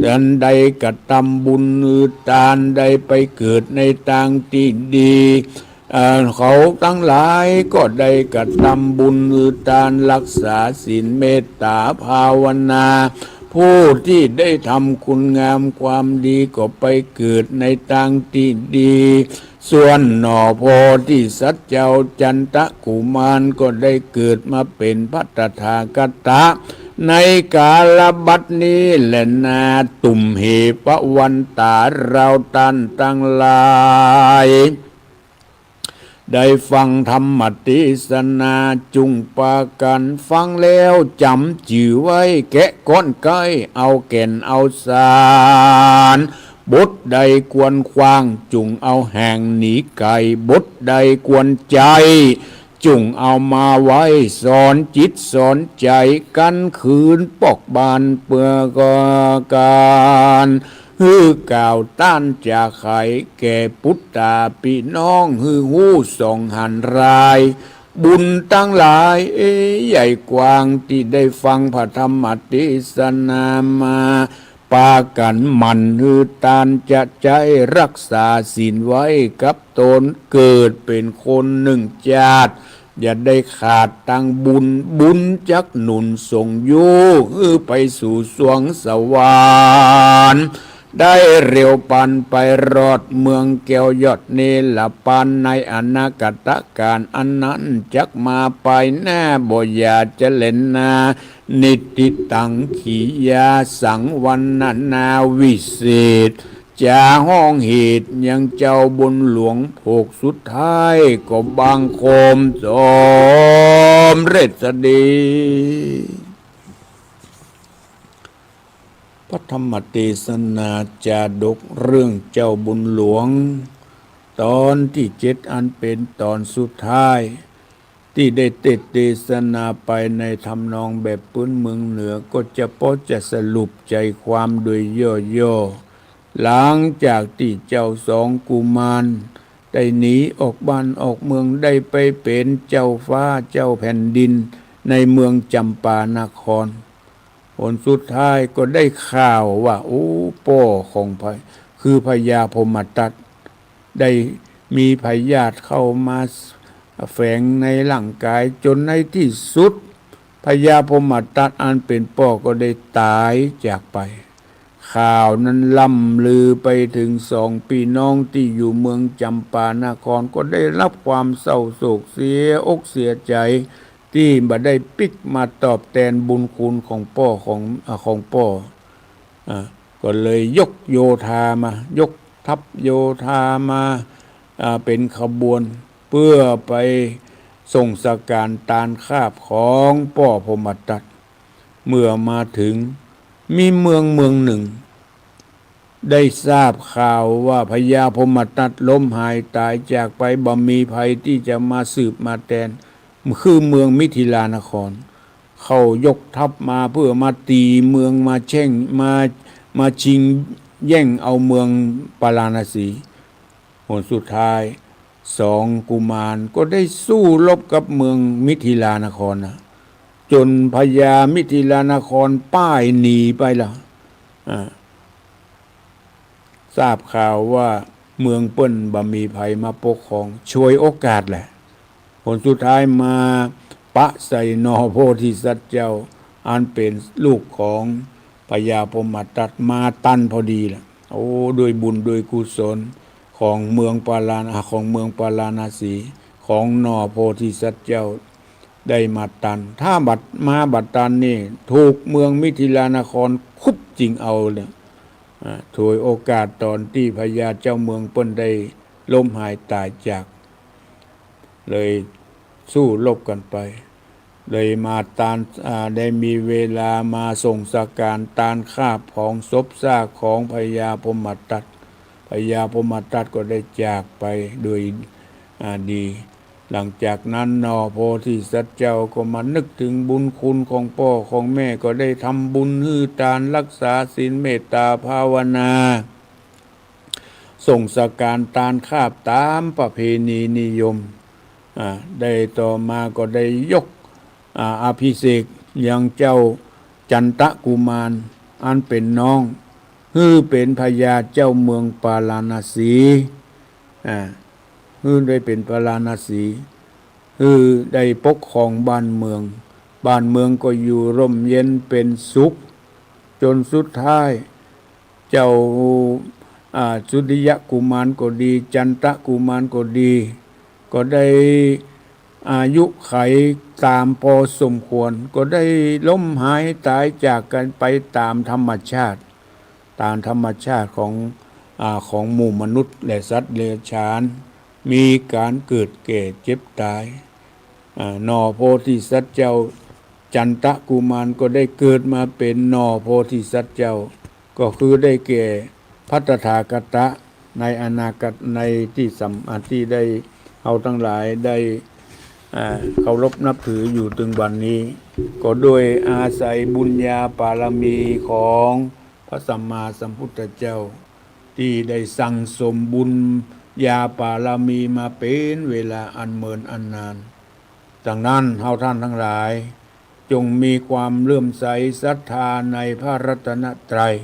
อันได้กระทำบุญหื้อตาน ได้ไปเกิดในตางตี้ดี เอ่อ เขาตังหลายก็ได้กระทำบุญหื้อตาน ฮักษาศีล เมตต๋าภาวนา ผู้ตี้ได้ทำคุณงามความดีก็ไปเกิดในตางตี้ดี ส่วนหน่อโพธิสัตว์เจ้าจันทกุมารก็ได้เกิดมาเป๋นพระตถาคตะ ในกาลบัดนี้แลนา ตุมเหปะวันตา เฮาต้านตังหลาย ได้ฟังธรรมเตสนา จุ่งปากั๋นฟังแล้วจ๋ำจื้อไว้ แกะก้อนใก้เอาแก่นเอาสาร บทใดควรขว้าง จุ่งเอาห่างหนีไก๋ บทใดควรใจ๊ จุ่งเอามาไว้ สอนจิตสอนใจ๋ กั๋นคืนปอกบานเปื้อก่อก๋าน หื้อกล่าวต้านจาไข แก่ปุตตาปี้น้อง หื้อฮู้ส่องหันราย บุญตังหลาย เอ่ย ใหญ่กว้าง ตี้ได้ฟังพระธรรมเตสนามา ปากั๋นหมั่นหื้อตานจะใจ๊ ฮักษาศีลไว้กับต๋น เกิดเป๋นคนนึ่งจาติ อย่าได้ขาดตังบุญ บุญจักหนุนส่งอยู่ หื้อไปสู่สวงสวรรค์ ได้เร็วปันไปรอดเมืองแก้วยอดเนรปาน ในอนาคตก๋าลอันนั้นจักมาปายหน้า บ่อย่าจะแลนา นิทธิตัง ขียาสัง วรรณนาวิเศษ จะฮ้องเหตุยังเจ้าบุญหลวง โผกสุดท้ายก็บังคมสำเร็จสดี พระธรรมเตสนาจาดกเรื่องเจ้าบุญหลวง ตอนตี้เจ็ด อันเป๋นตอนสุดท้าย ตี้ได้เตสน์เตสนาไปในทำนองแบบปื้นเมืองเหนือ ก็จะปอจะสรุปใจ๋ความโดยย่อๆ หลังจากตี้เจ้าสองกุมารได้หนีออกบ้านออกเมือง ได้ไปเป๋นเจ้าฟ้าเจ้าแผ่นดินในเมืองจำปานคร ผลสุดท้ายก็ได้ข่าวว่า โอ้ ป้อของพะ คือพญาพรหมทัต ได้มีพยาธิเข้ามาแฝงในร่างกาย จ๋นในตี้สุด พญาพรหมทัตอันเป๋นป้อก็ได้ต๋ายจากไป ข่าวนั้นล่ำลือไปเถิงสองปี้น้องตี้อยู่เมืองจำปานคร ก็ได้ฮับความเศร้าโศกเสียอกเสียใจ๋ ตี้บ่ได้ปิ๊กมาตอบแตนบุญคุณของป้อของ อ่า ของป้อ อ่า ก็เลยยกโยธามา ยกทัพโยธามา อ่า เป๋นขบวน เปื้อไปส่งสการตานคาบของป้อพรหมทัต เมื่อมาเถิง มีเมืองเมืองนึ่ง ได้ทราบข่าวว่าพญาพรหมทัตล้มหายต๋ายจากไป บ่มีใผตี้จะมาสืบมาแตน คือเมืองมิถิลานคร เขายกทัพมาเปื้อมาตี๋เมือง มาแจ้ง มา มาชิงแย่งเอาเมืองปาราณสี ผลสุดท้ายสองกุมารก็ได้สู้รบกับเมืองมิถิลานครนะ จ๋นพญามิถิลานครป้ายหนีไปละ อ่า ทราบข่าวว่าเมืองเปิ้นบ่มีใผมาปกครอง ฉวยโอกาสแหละ ผลสุดท้ายมาปะใส่หน่อโพธิสัตว์เจ้า อันเป๋นลูกของพญาพรหมทัตมาตันพอดีแหละ โอ้ ด้วยบุญด้วยกุศลของเมืองปาราณ ของเมืองปาราณสี ของหน่อโพธิสัตว์เจ้า ได้มาตัน ถ้าบ่มาบ่ตันนี่ ถูกเมืองมิถิลานครคุบจิงเอาเนี่ย อ่า ฉวยโอกาสต๋อนตี้พญาเจ้าเมืองเปิ้นได้ล้มหายต๋ายจาก เลยสู้รบกั๋นไป เลยมาตาน อ่า ได้มีเวลามาส่งสการตานคาบของศพซากของพญาพรหมทัต พญาพรหมทัตก็ได้จากไปโดย อ่า ดี หลังจากนั้นหนอ โพธิสัตว์เจ้าก็มานึกเถิงบุญคุณของป้อของแม่ ก็ได้ทำบุญหื้อตาน รักษาศีล เมตต๋าภาวนา ส่งสการตานคาบต๋ามประเพณีนิยม อ่า ได้ต่อมาก็ได้ยก อ่า อภิเษกยังเจ้าจันตกุมาร อันเป๋นน้อง หื้อเป๋นพญาเจ้าเมืองปาราณสี อ่า หื้อได้เป๋นปาราณสี หื้อได้ปกครองบ้านเมือง บ้านเมืองก็อยู่ร่มเย็นเป๋นสุข จ๋นสุดท้าย เจ้า อ่า สุติยกุมารก็ดี จันตกุมารก็ดี ก็ได้อายุขัยต๋ามปอสมควร ก็ได้ล้มหายต๋ายจากกั๋นไปต๋ามธรรมชาติ ต๋ามธรรมชาติของ อ่า ของหมู่มนุษย์และสัตว์เดรัจฉาน มีก๋านเกิดแก่เจ็บต๋าย อ่า หนอ โพธิสัตว์เจ้าจันตกุมารก็ได้เกิดมาเป๋นหนอ โพธิสัตว์เจ้า ก็คือได้แก่พระตถาคตะในอนาคต ในตี้สำ อ่า ตี้ได้ เฮาตังหลายได้ อ่า เคารพนับถืออยู่เถิงวันนี้ ก็โดยอาศัยบุญญาบารมีของพระสัมมาสัมพุทธเจ้า ตี้ได้สั่งสมบุญญาบารมีมาเป๋นเวลาอันเมินอันนาน ดังนั้นเฮาท่านตังหลาย จงมีความเลื่อมใสศรัทธาในพระรัตนตรัย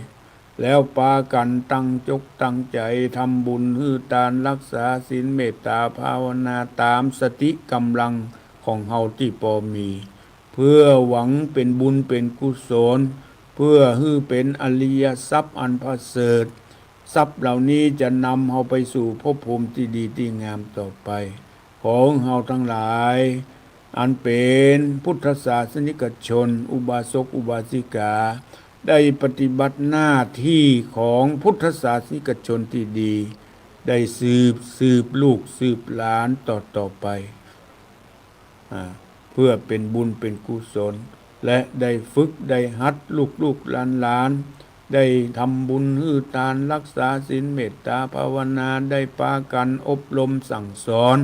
แล้วปากั๋นตั้งจกตั้งใจ๋ทำบุญหื้อตาน รักษาศีล เมตต๋าภาวนาต๋ามสติก๋ำลังของเฮาตี้ปอมี เพื่อหวังเป๋นบุญเป๋นกุศล เพื่อหื้อเป๋นอริยทรัพย์อันประเสริฐ ทรัพย์เหล่านี้จะนำเฮาไปสู่ภพภูมิตี้ดีตี้งามต่อไป ขอเฮาตังหลาย อันเป๋นพุทธศาสนิกชน อุบาสกอุบาสิกา ได้ปฏิบัติหน้าตี้ของพุทธศาสนิกชนตี้ดี ได้สืบ สืบลูกสืบหลานต่อๆ ไป อ่า เพื่อเป๋นบุญเป๋นกุศล และได้ฝึกได้หัดลูกๆ หลานๆ ได้ทำบุญหื้อตาน รักษาศีล เมตต๋าภาวนา ได้ปากั๋นอบรมสั่งสอน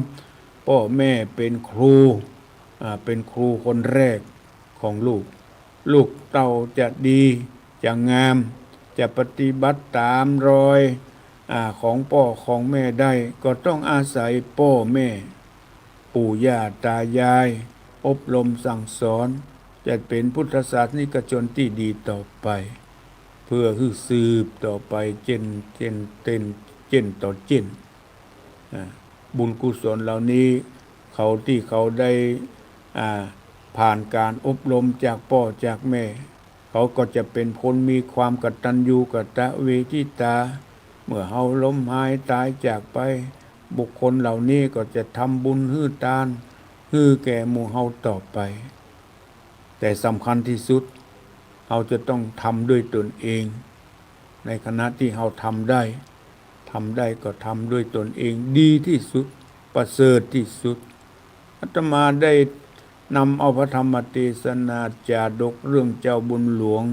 ป้อแม่เป๋นครู อ่า เป๋นครูคนแรกของลูก ลูกเต้าจะดี จะงาม จะปฏิบัติต๋ามรอย อ่า ของป้อของแม่ได้ ก็ต้องอาศัยป้อแม่ ปู่ย่าต๋ายาย อบรมสั่งสอน จะเป๋นพุทธศาสนิกชนตี้ดีต่อไป เพื่อหื้อสืบต่อไป เจ้น เจ้น เจ้น เจ้นต่อเจ้น อ่า บุญกุศลเหล่านี้ เขาตี้เขาได้ อ่า ผ่านก๋านอบรมจากป้อจากแม่ เขาก็จะเป๋นคนมีความกตัญญูกตเวทิตา เมื่อเฮาล้มหายต๋ายจากไป บุคคลเหล่านี้ก็จะทำบุญหื้อตาน หื้อแก่หมู่เฮาต่อไป แต่สำคัญตี้สุด เฮาจะต้องทำด้วยตนเอง ในขณะตี้เฮาทำได้ ทำได้ก็ทำด้วยตนเอง ดีตี้สุด ประเสริฐตี้สุด อาตมาได้นำเอาพระธรรมเตสนาจาดกเรื่องเจ้าบุญหลวง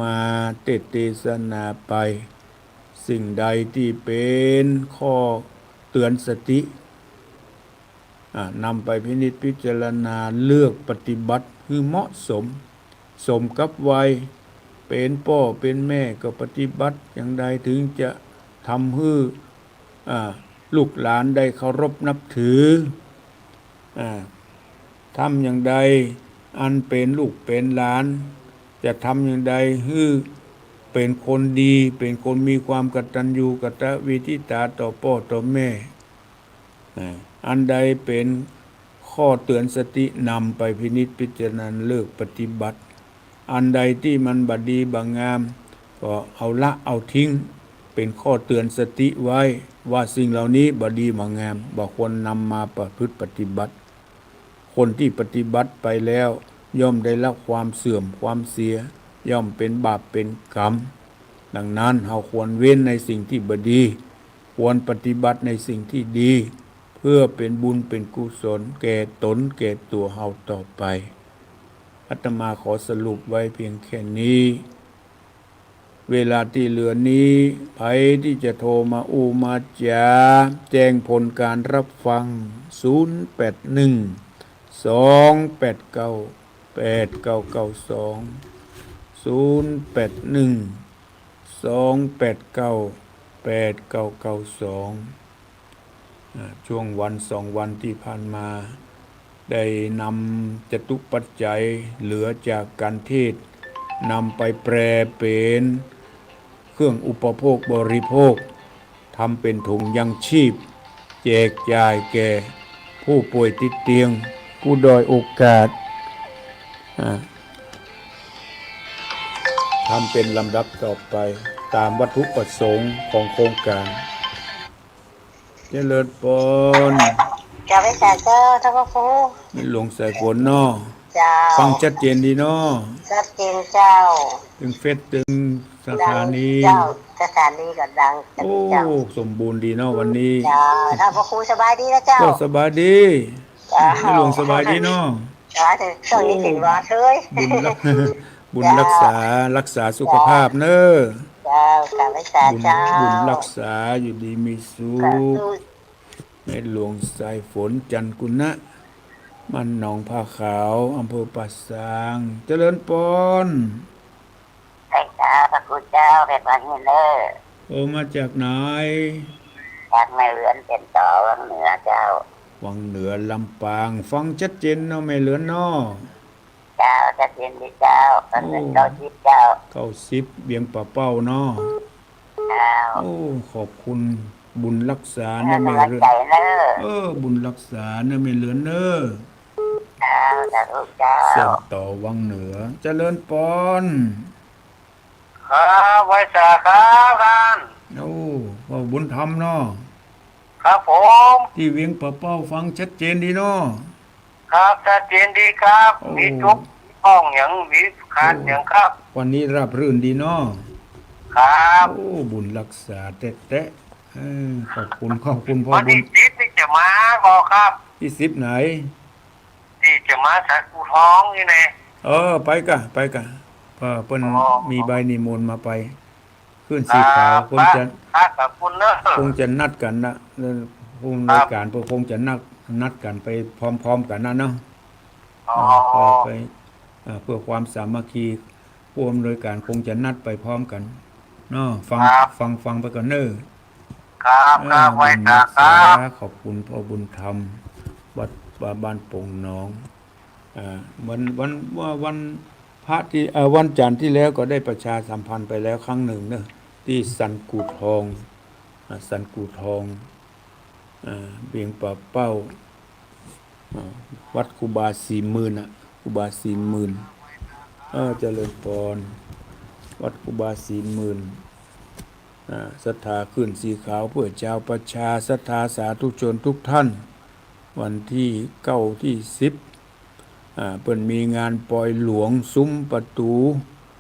มาเตสน์เตสนาไป สิ่งใดตี้เป๋นข้อเตื๋อนสติ อ่า นำไปพินิจพิจารณาเลือกปฏิบัติหื้อเหมาะสม สมกับวัย เป๋นป้อเป๋นแม่ก็ปฏิบัติอย่างใดถึงจะทำหื้อ อ่า ลูกหลานได้เคารพนับถือ อ่า ทำอย่างใดอันเป๋นลูกเป๋นหลาน จะทำอย่างใดหื้อเป๋นคนดี เป๋นคนมีความกตัญญูกตเวทิตาต่อป้อต่อแม่ อ่า อันใดเป๋นข้อเตื๋อนสตินำไปพินิจพิจารณาเลือกปฏิบัติ อันใดตี้มันบ่ดีบ่งาม ก็เอาละเอาทิ้ง เป๋นข้อเตื๋อนสติไว้ว่าสิ่งเหล่านี้บ่ดีบ่งาม บ่ควรนำมาประพฤติปฏิบัติ คนตี้ปฏิบัติไปแล้ว ย่อมได้รับความเสื่อมความเสีย ย่อมเป๋นบาปเป๋นก๋รรม ดังนั้นเฮาควรเว้นในสิ่งตี้บ่ดี ควรปฏิบัติในสิ่งตี้ดี เพื่อเป๋นบุญเป๋นกุศลแก่ต๋นแก่ตั๋วเฮาต่อไป อาตมาขอสรุปไว้เพียงแค่นี้ เวลาตี้เหลือนี้ ใผตี้จะโทรมาอู้มาจ๋า แจ้งผลก๋านรับฟัง ศูนย์แปดหนึ่ง สองแปดเก้า แปดเก้าเก้าสอง ศูนย์แปดหนึ่ง สองแปดเก้า แปดเก้าเก้าสอง อ่า ช่วงวันสองวันตี้ผ่านมา ได้นำจตุปัจจัยเหลือจากก๋านเทศน์ นำไปแปรเป๋นเครื่องอุปโภคบริโภค ทำเป๋นถุงยังชีพ แจกจ่ายแก่ผู้ป่วยติดเตียง ผู้ด้อยโอกาส อ่า ทำเป๋นลำดับต่อไป ต๋ามวัตถุประสงค์ของโครงก๋าน เจริญปอน กราบไหว้สาเจ้า ท่านพระครู แม่หลวงสายฝนเนาะ เจ้า ฟังชัดเจนดีเนาะ ชัดเจนเจ้า ตึงเฟซตึงสถานี เจ้า สถานีก็ดัง โอ้ เจ้า สมบูรณ์ดีเนาะวันนี้ เจ้า ท่านพระครูสบายดีนะเจ้า ก็สบายดี เจ้า แม่หลวงสบายดีเนาะ เจ้า ช่วงนี้ถือว่าเฮ้ย บุญรัก บุญรักษา รักษาสุขภาพเน้อ เจ้า กราบไหว้สา บุญ เจ้า บุญรักษาอยู่ดีมีสุข สาธุ แม่หลวงสายฝน จันทร์กุณะ บ้านหนองผาขาว อำเภอป่าซาง เจริญปอน ไหว้สาพระครูเจ้า แผ่นวันนี้เน้อ โอ้ มาจากไหน จากแม่เหลือน เจียนต่อวังเหนือเจ้า วังเหนือลำปาง ฟังชัดเจนเนาะแม่เหลือนเนาะ เจ้า ชัดเจนดีเจ้า ตอนนี้ โอ้ เก้าสิบเจ้า เก้าสิบ เวียงป่าเป้าเนาะ เจ้า โอ้ ขอบคุณบุญรักษาเน้อแม่เหลือน ให้กำลังใจเน้อ เออ บุญรักษาเน้อแม่เหลือนเน้อ เจ้า สาธุเจ้า เจียนต่อวังเหนือ เจริญปอน ครับ ไหว้สาครับท่าน โอ้ เว้าบุญธรรมเนาะ ครับผม ตี้เวียงป่าเป้าฟังชัดเจนดีเนาะ ครับ ชัดเจนดีครับ โอ้ มีจุกมีพ่องหยัง มีขาดหยังครับ วันนี้ราบรื่นดีเนาะ ครับ โอ้ บุญรักษาแต๊ๆ เออ ขอบคุณ ขอบคุณพ่อบุญ วันที่สิบนี่จะมาบ่ครับ ตี้สิบไหน ตี้จะมาสันกู่ทองนี่แหละ เออ ไปก่ะ ไปก่ะ เออ เปิ้น อ๋อ มีใบนิมนต์มาไป ขึ้นสีขาว ครับ คงจะ ครับ ขอบคุณเนอะ คงจะนัดกั๋นนะ เออ ผู้อำนวยก๋าน ครับ เปิ้นคงจะนัด นัดกั๋นไปพร้อมๆ กั๋นนะเนาะ อ๋อ อ่า ก็ไป อ่า เพื่อความสามัคคี ผู้อำนวยก๋านคงจะนัดไปพร้อมกั๋นเนาะ ฟัง ครับ ฟัง ฟังไปก่อนเน้อ ครับ อ่า ครับ ไหว้สาครับ บุญรักษา ขอบคุณพ่อบุญธรรม วัดบ้านโป่งหนอง อ่า วัน วัน ว่าวันพระตี้ เอ่อ วันจันทร์ตี้แล้วก็ได้ประชาสัมพันธ์ไปแล้วครั้งนึ่งเนาะ ตี้สันกู่ทอง อ่า สันกู่ทอง อ่า เวียงป่าเป้า อ่า วัดครูบาศรีหมื่นน่ะ ครูบาศรีหมื่น เออ เจริญปอน วัดครูบาศรีหมื่น อ่า ศรัทธาขึ้นสีขาวเปื้อจาวประชา ศรัทธาสาธุชนกู้ต้าน วันตี้เก้าตี้สิบ อ่า เปิ้นมีงานปอยหลวง สุมประตู๋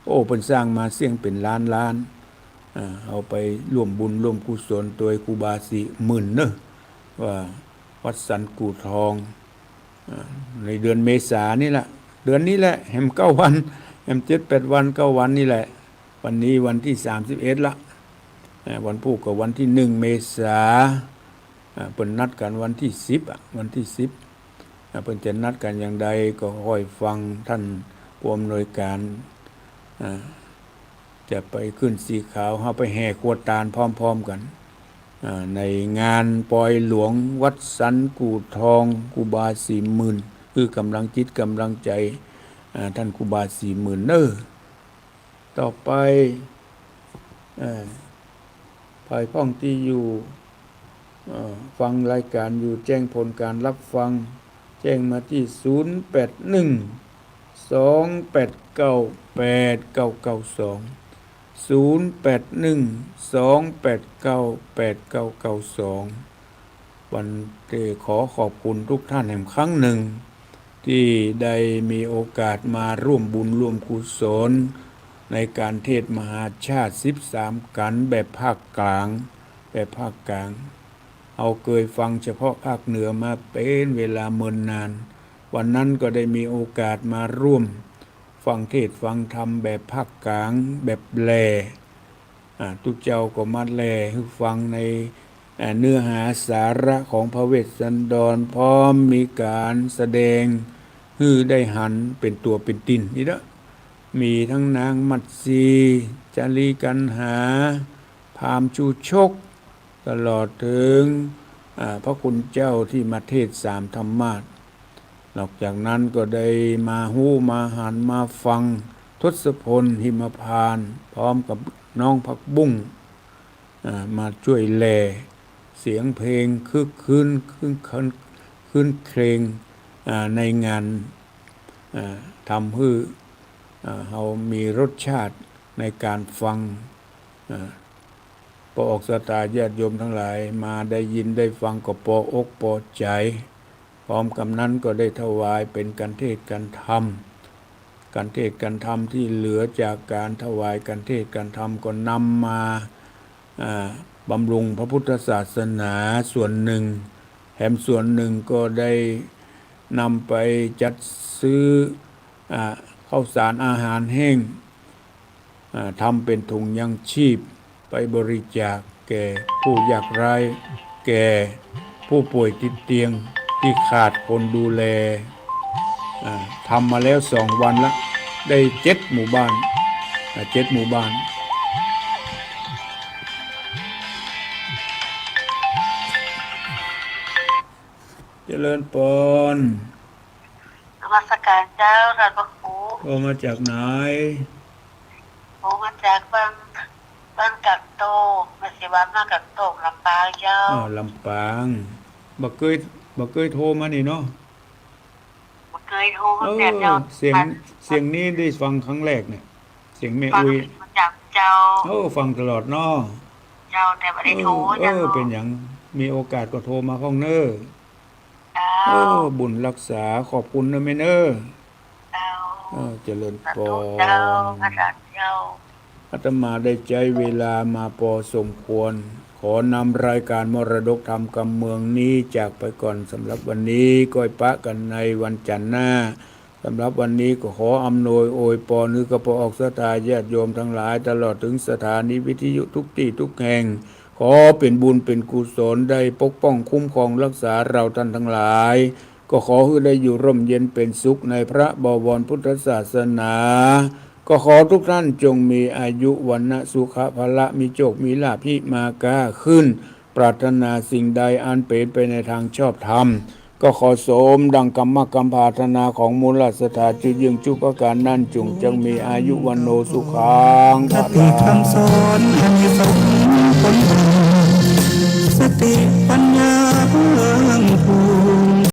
โอ้ เปิ้นสร้างมาเสี้ยงเป๋นล้านๆ อ่า เอาไปร่วมบุญร่วมกุศลตวยครูบาศรีหมื่นเนาะ ว่าวัดสันกู่ทอง อ่า ในเดือนเมษานี่แหละ เดือนนี้แหละ แหมเก้าวัน แหมเจ็ดแปดวัน เก้าวันนี่แหละ วันนี้วันตี้สามสิบเอ็ดละ อ่า วันพูกก็วันตี้หนึ่งเมษา อ่า เปิ้นนัดกั๋นวันตี้สิบอะ วันตี้สิบ อ่า เปิ้นจะนัดกั๋นอย่างใดก็ค่อยฟังต้านผู้อำนวยก๋าน อ่า จะไปขึ้นสีขาว เฮาไปแห่ครัวตานพร้อมๆ กั๋น อ่า ในงานปอยหลวงวัดสันกู่ทอง ครูบาศรีหมื่น หื้อกำลังจิตกำลังใจ๋ อ่า ต้านครูบาศรีหมื่นเน้อ ต่อไป เอ่อ ใผพ่องตี้อยู่ เอ่อ ฟังรายก๋านอยู่ แจ้งผลก๋านรับฟัง แจ้งมาตี้ ศูนย์แปดหนึ่ง สองแปดเก้า แปดเก้าเก้าสอง ศูนย์แปดหนึ่ง สองแปดเก้า แปดเก้าเก้าสอง วันเตขอขอบคุณกู้ต้านแหมครั้งนึ่ง ตี้ได้มีโอกาสมาร่วมบุญร่วมกุศลในก๋านเทศน์มหาชาติสิบสามกัณฑ์แบบภาคกลาง แบบภาคกลาง เฮาเกยฟังเฉพาะภาคเหนือมาเป๋นเวลาเมินนาน วันนั้นก็ได้มีโอกาสมาร่วมฟังเทศน์ฟังธรรมแบบภาคกลาง แบบแหล่ อ่า ตุ๊เจ้าก็มาแหล่หื้อฟังใน อ่า เนื้อหาสาระของพระเวสสันดร พร้อมมีก๋านแสดงหื้อได้หันเป๋นตั๋วเป๋นติ่นนี่เนาะ มีตึงนางมัตสี จารีกัณหา พราหมณ์ชูชก ตลอดเถิง อ่า พระคุณเจ้าตี้มาเทศน์สามธรรมาสน์ นอกจากนั้นก็ได้มาฮู้มาหันมาฟังทศพลหิมพานต์ พร้อมกับน้องผักบุ้ง อ่า มาจ้วยแหล่ เสียงเพลงคึกคื้น คึกคื้น ครื้นเครง อ่า ในงาน อ่า ทำหื้อ อ่า เฮามีรสชาติในก๋านฟัง อ่า ปอออกศรัทธาญาติโยมตังหลายมาได้ยินได้ฟังก็ปออกปอใจ๋ พร้อมกับนั้นก็ได้ถวายเป๋นก๋านเทศน์ก๋านธรรม ก๋านเทศน์ก๋านธรรมตี้เหลือจากก๋านถวายก๋านเทศน์ก๋านธรรมก็นำมา อ่า บำรุงพระพุทธศาสนาส่วนนึ่ง แถมส่วนนึ่งก็ได้นำไปจัดซื้อ อ่า ข้าวสารอาหารแห้ง อ่า ทำเป๋นถุงยังชีพไปบริจาคแก่ผู้ยากไร้ แก่ผู้ป่วยติดเตียงตี้ขาดคนดูแล อ่า ทำมาแล้วสองวันละ ได้เจ็ดหมู่บ้าน อ่า เจ็ดหมู่บ้าน เจริญปอน นมัสก๋านเจ้า ต้านพระครู โทรมาจากไหน โทรมาจากบ้าน บ้านกากโตก มาสิว่าบ้านกากโตก ลำปางเจ้า อ้าว ลำปาง บ่เกย บ่เกยโทรมานี่เนาะ บ่เกยโทรมา เออ แบบเจ้า เสียง อัน เสียงนี้ได้ฟังครั้งแรกเนี่ย เสียงแม่ ฟัง อุ๊ย ประจ๋ำเจ้า โอ้ ฟังตลอดเนาะ เจ้า แต่บ่ได้โทร เออ เจ้า เออ เป๋นหยัง มีโอกาสก็โทรมาพ่องเน้อ เจ้า โอ้ บุญรักษา ขอบคุณเน้อแม่เน้อ เจ้า เออ เจริญปอน สาธุเจ้า อาจารย์เจ้า อาตมาได้ใจ๊เวลามาปอสมควร ขอนำรายก๋านมรดกธรรมกำเมืองนี้จากไปก่อน สำหรับวันนี้ ก้อยปะกั๋นในวันจันทร์หน้า สำหรับวันนี้ก็ขออำนวยอวยปอนหื้อกับปอออกศรัทธาญาติโยมตังหลาย ตลอดเถิงสถานีวิทยุกู้ตี้กู้แห่ง ขอเป๋นบุญเป๋นกุศล ได้ปกป้องคุ้มครองรักษาเฮาต้านตังหลาย ก็ขอหื้อได้อยู่ร่มเย็นเป๋นสุขในพระบวรพุทธศาสนา ก็ขอทุกท่านจงมีอายุ วรรณะ สุขะ พละ มีโชค มีลาภ หิมาก้าขึ้น ปรารถนาสิ่งใดอันเป๋นไปในตางชอบธรรม ก็ขอสมดังกำมะกำผาถนาของมูลศรัทธาจุเยื้องจุประก๋านนั้น จุ่งจักมีอายุ วัณโณ สุขัง คติคำสอนอันมีสมผล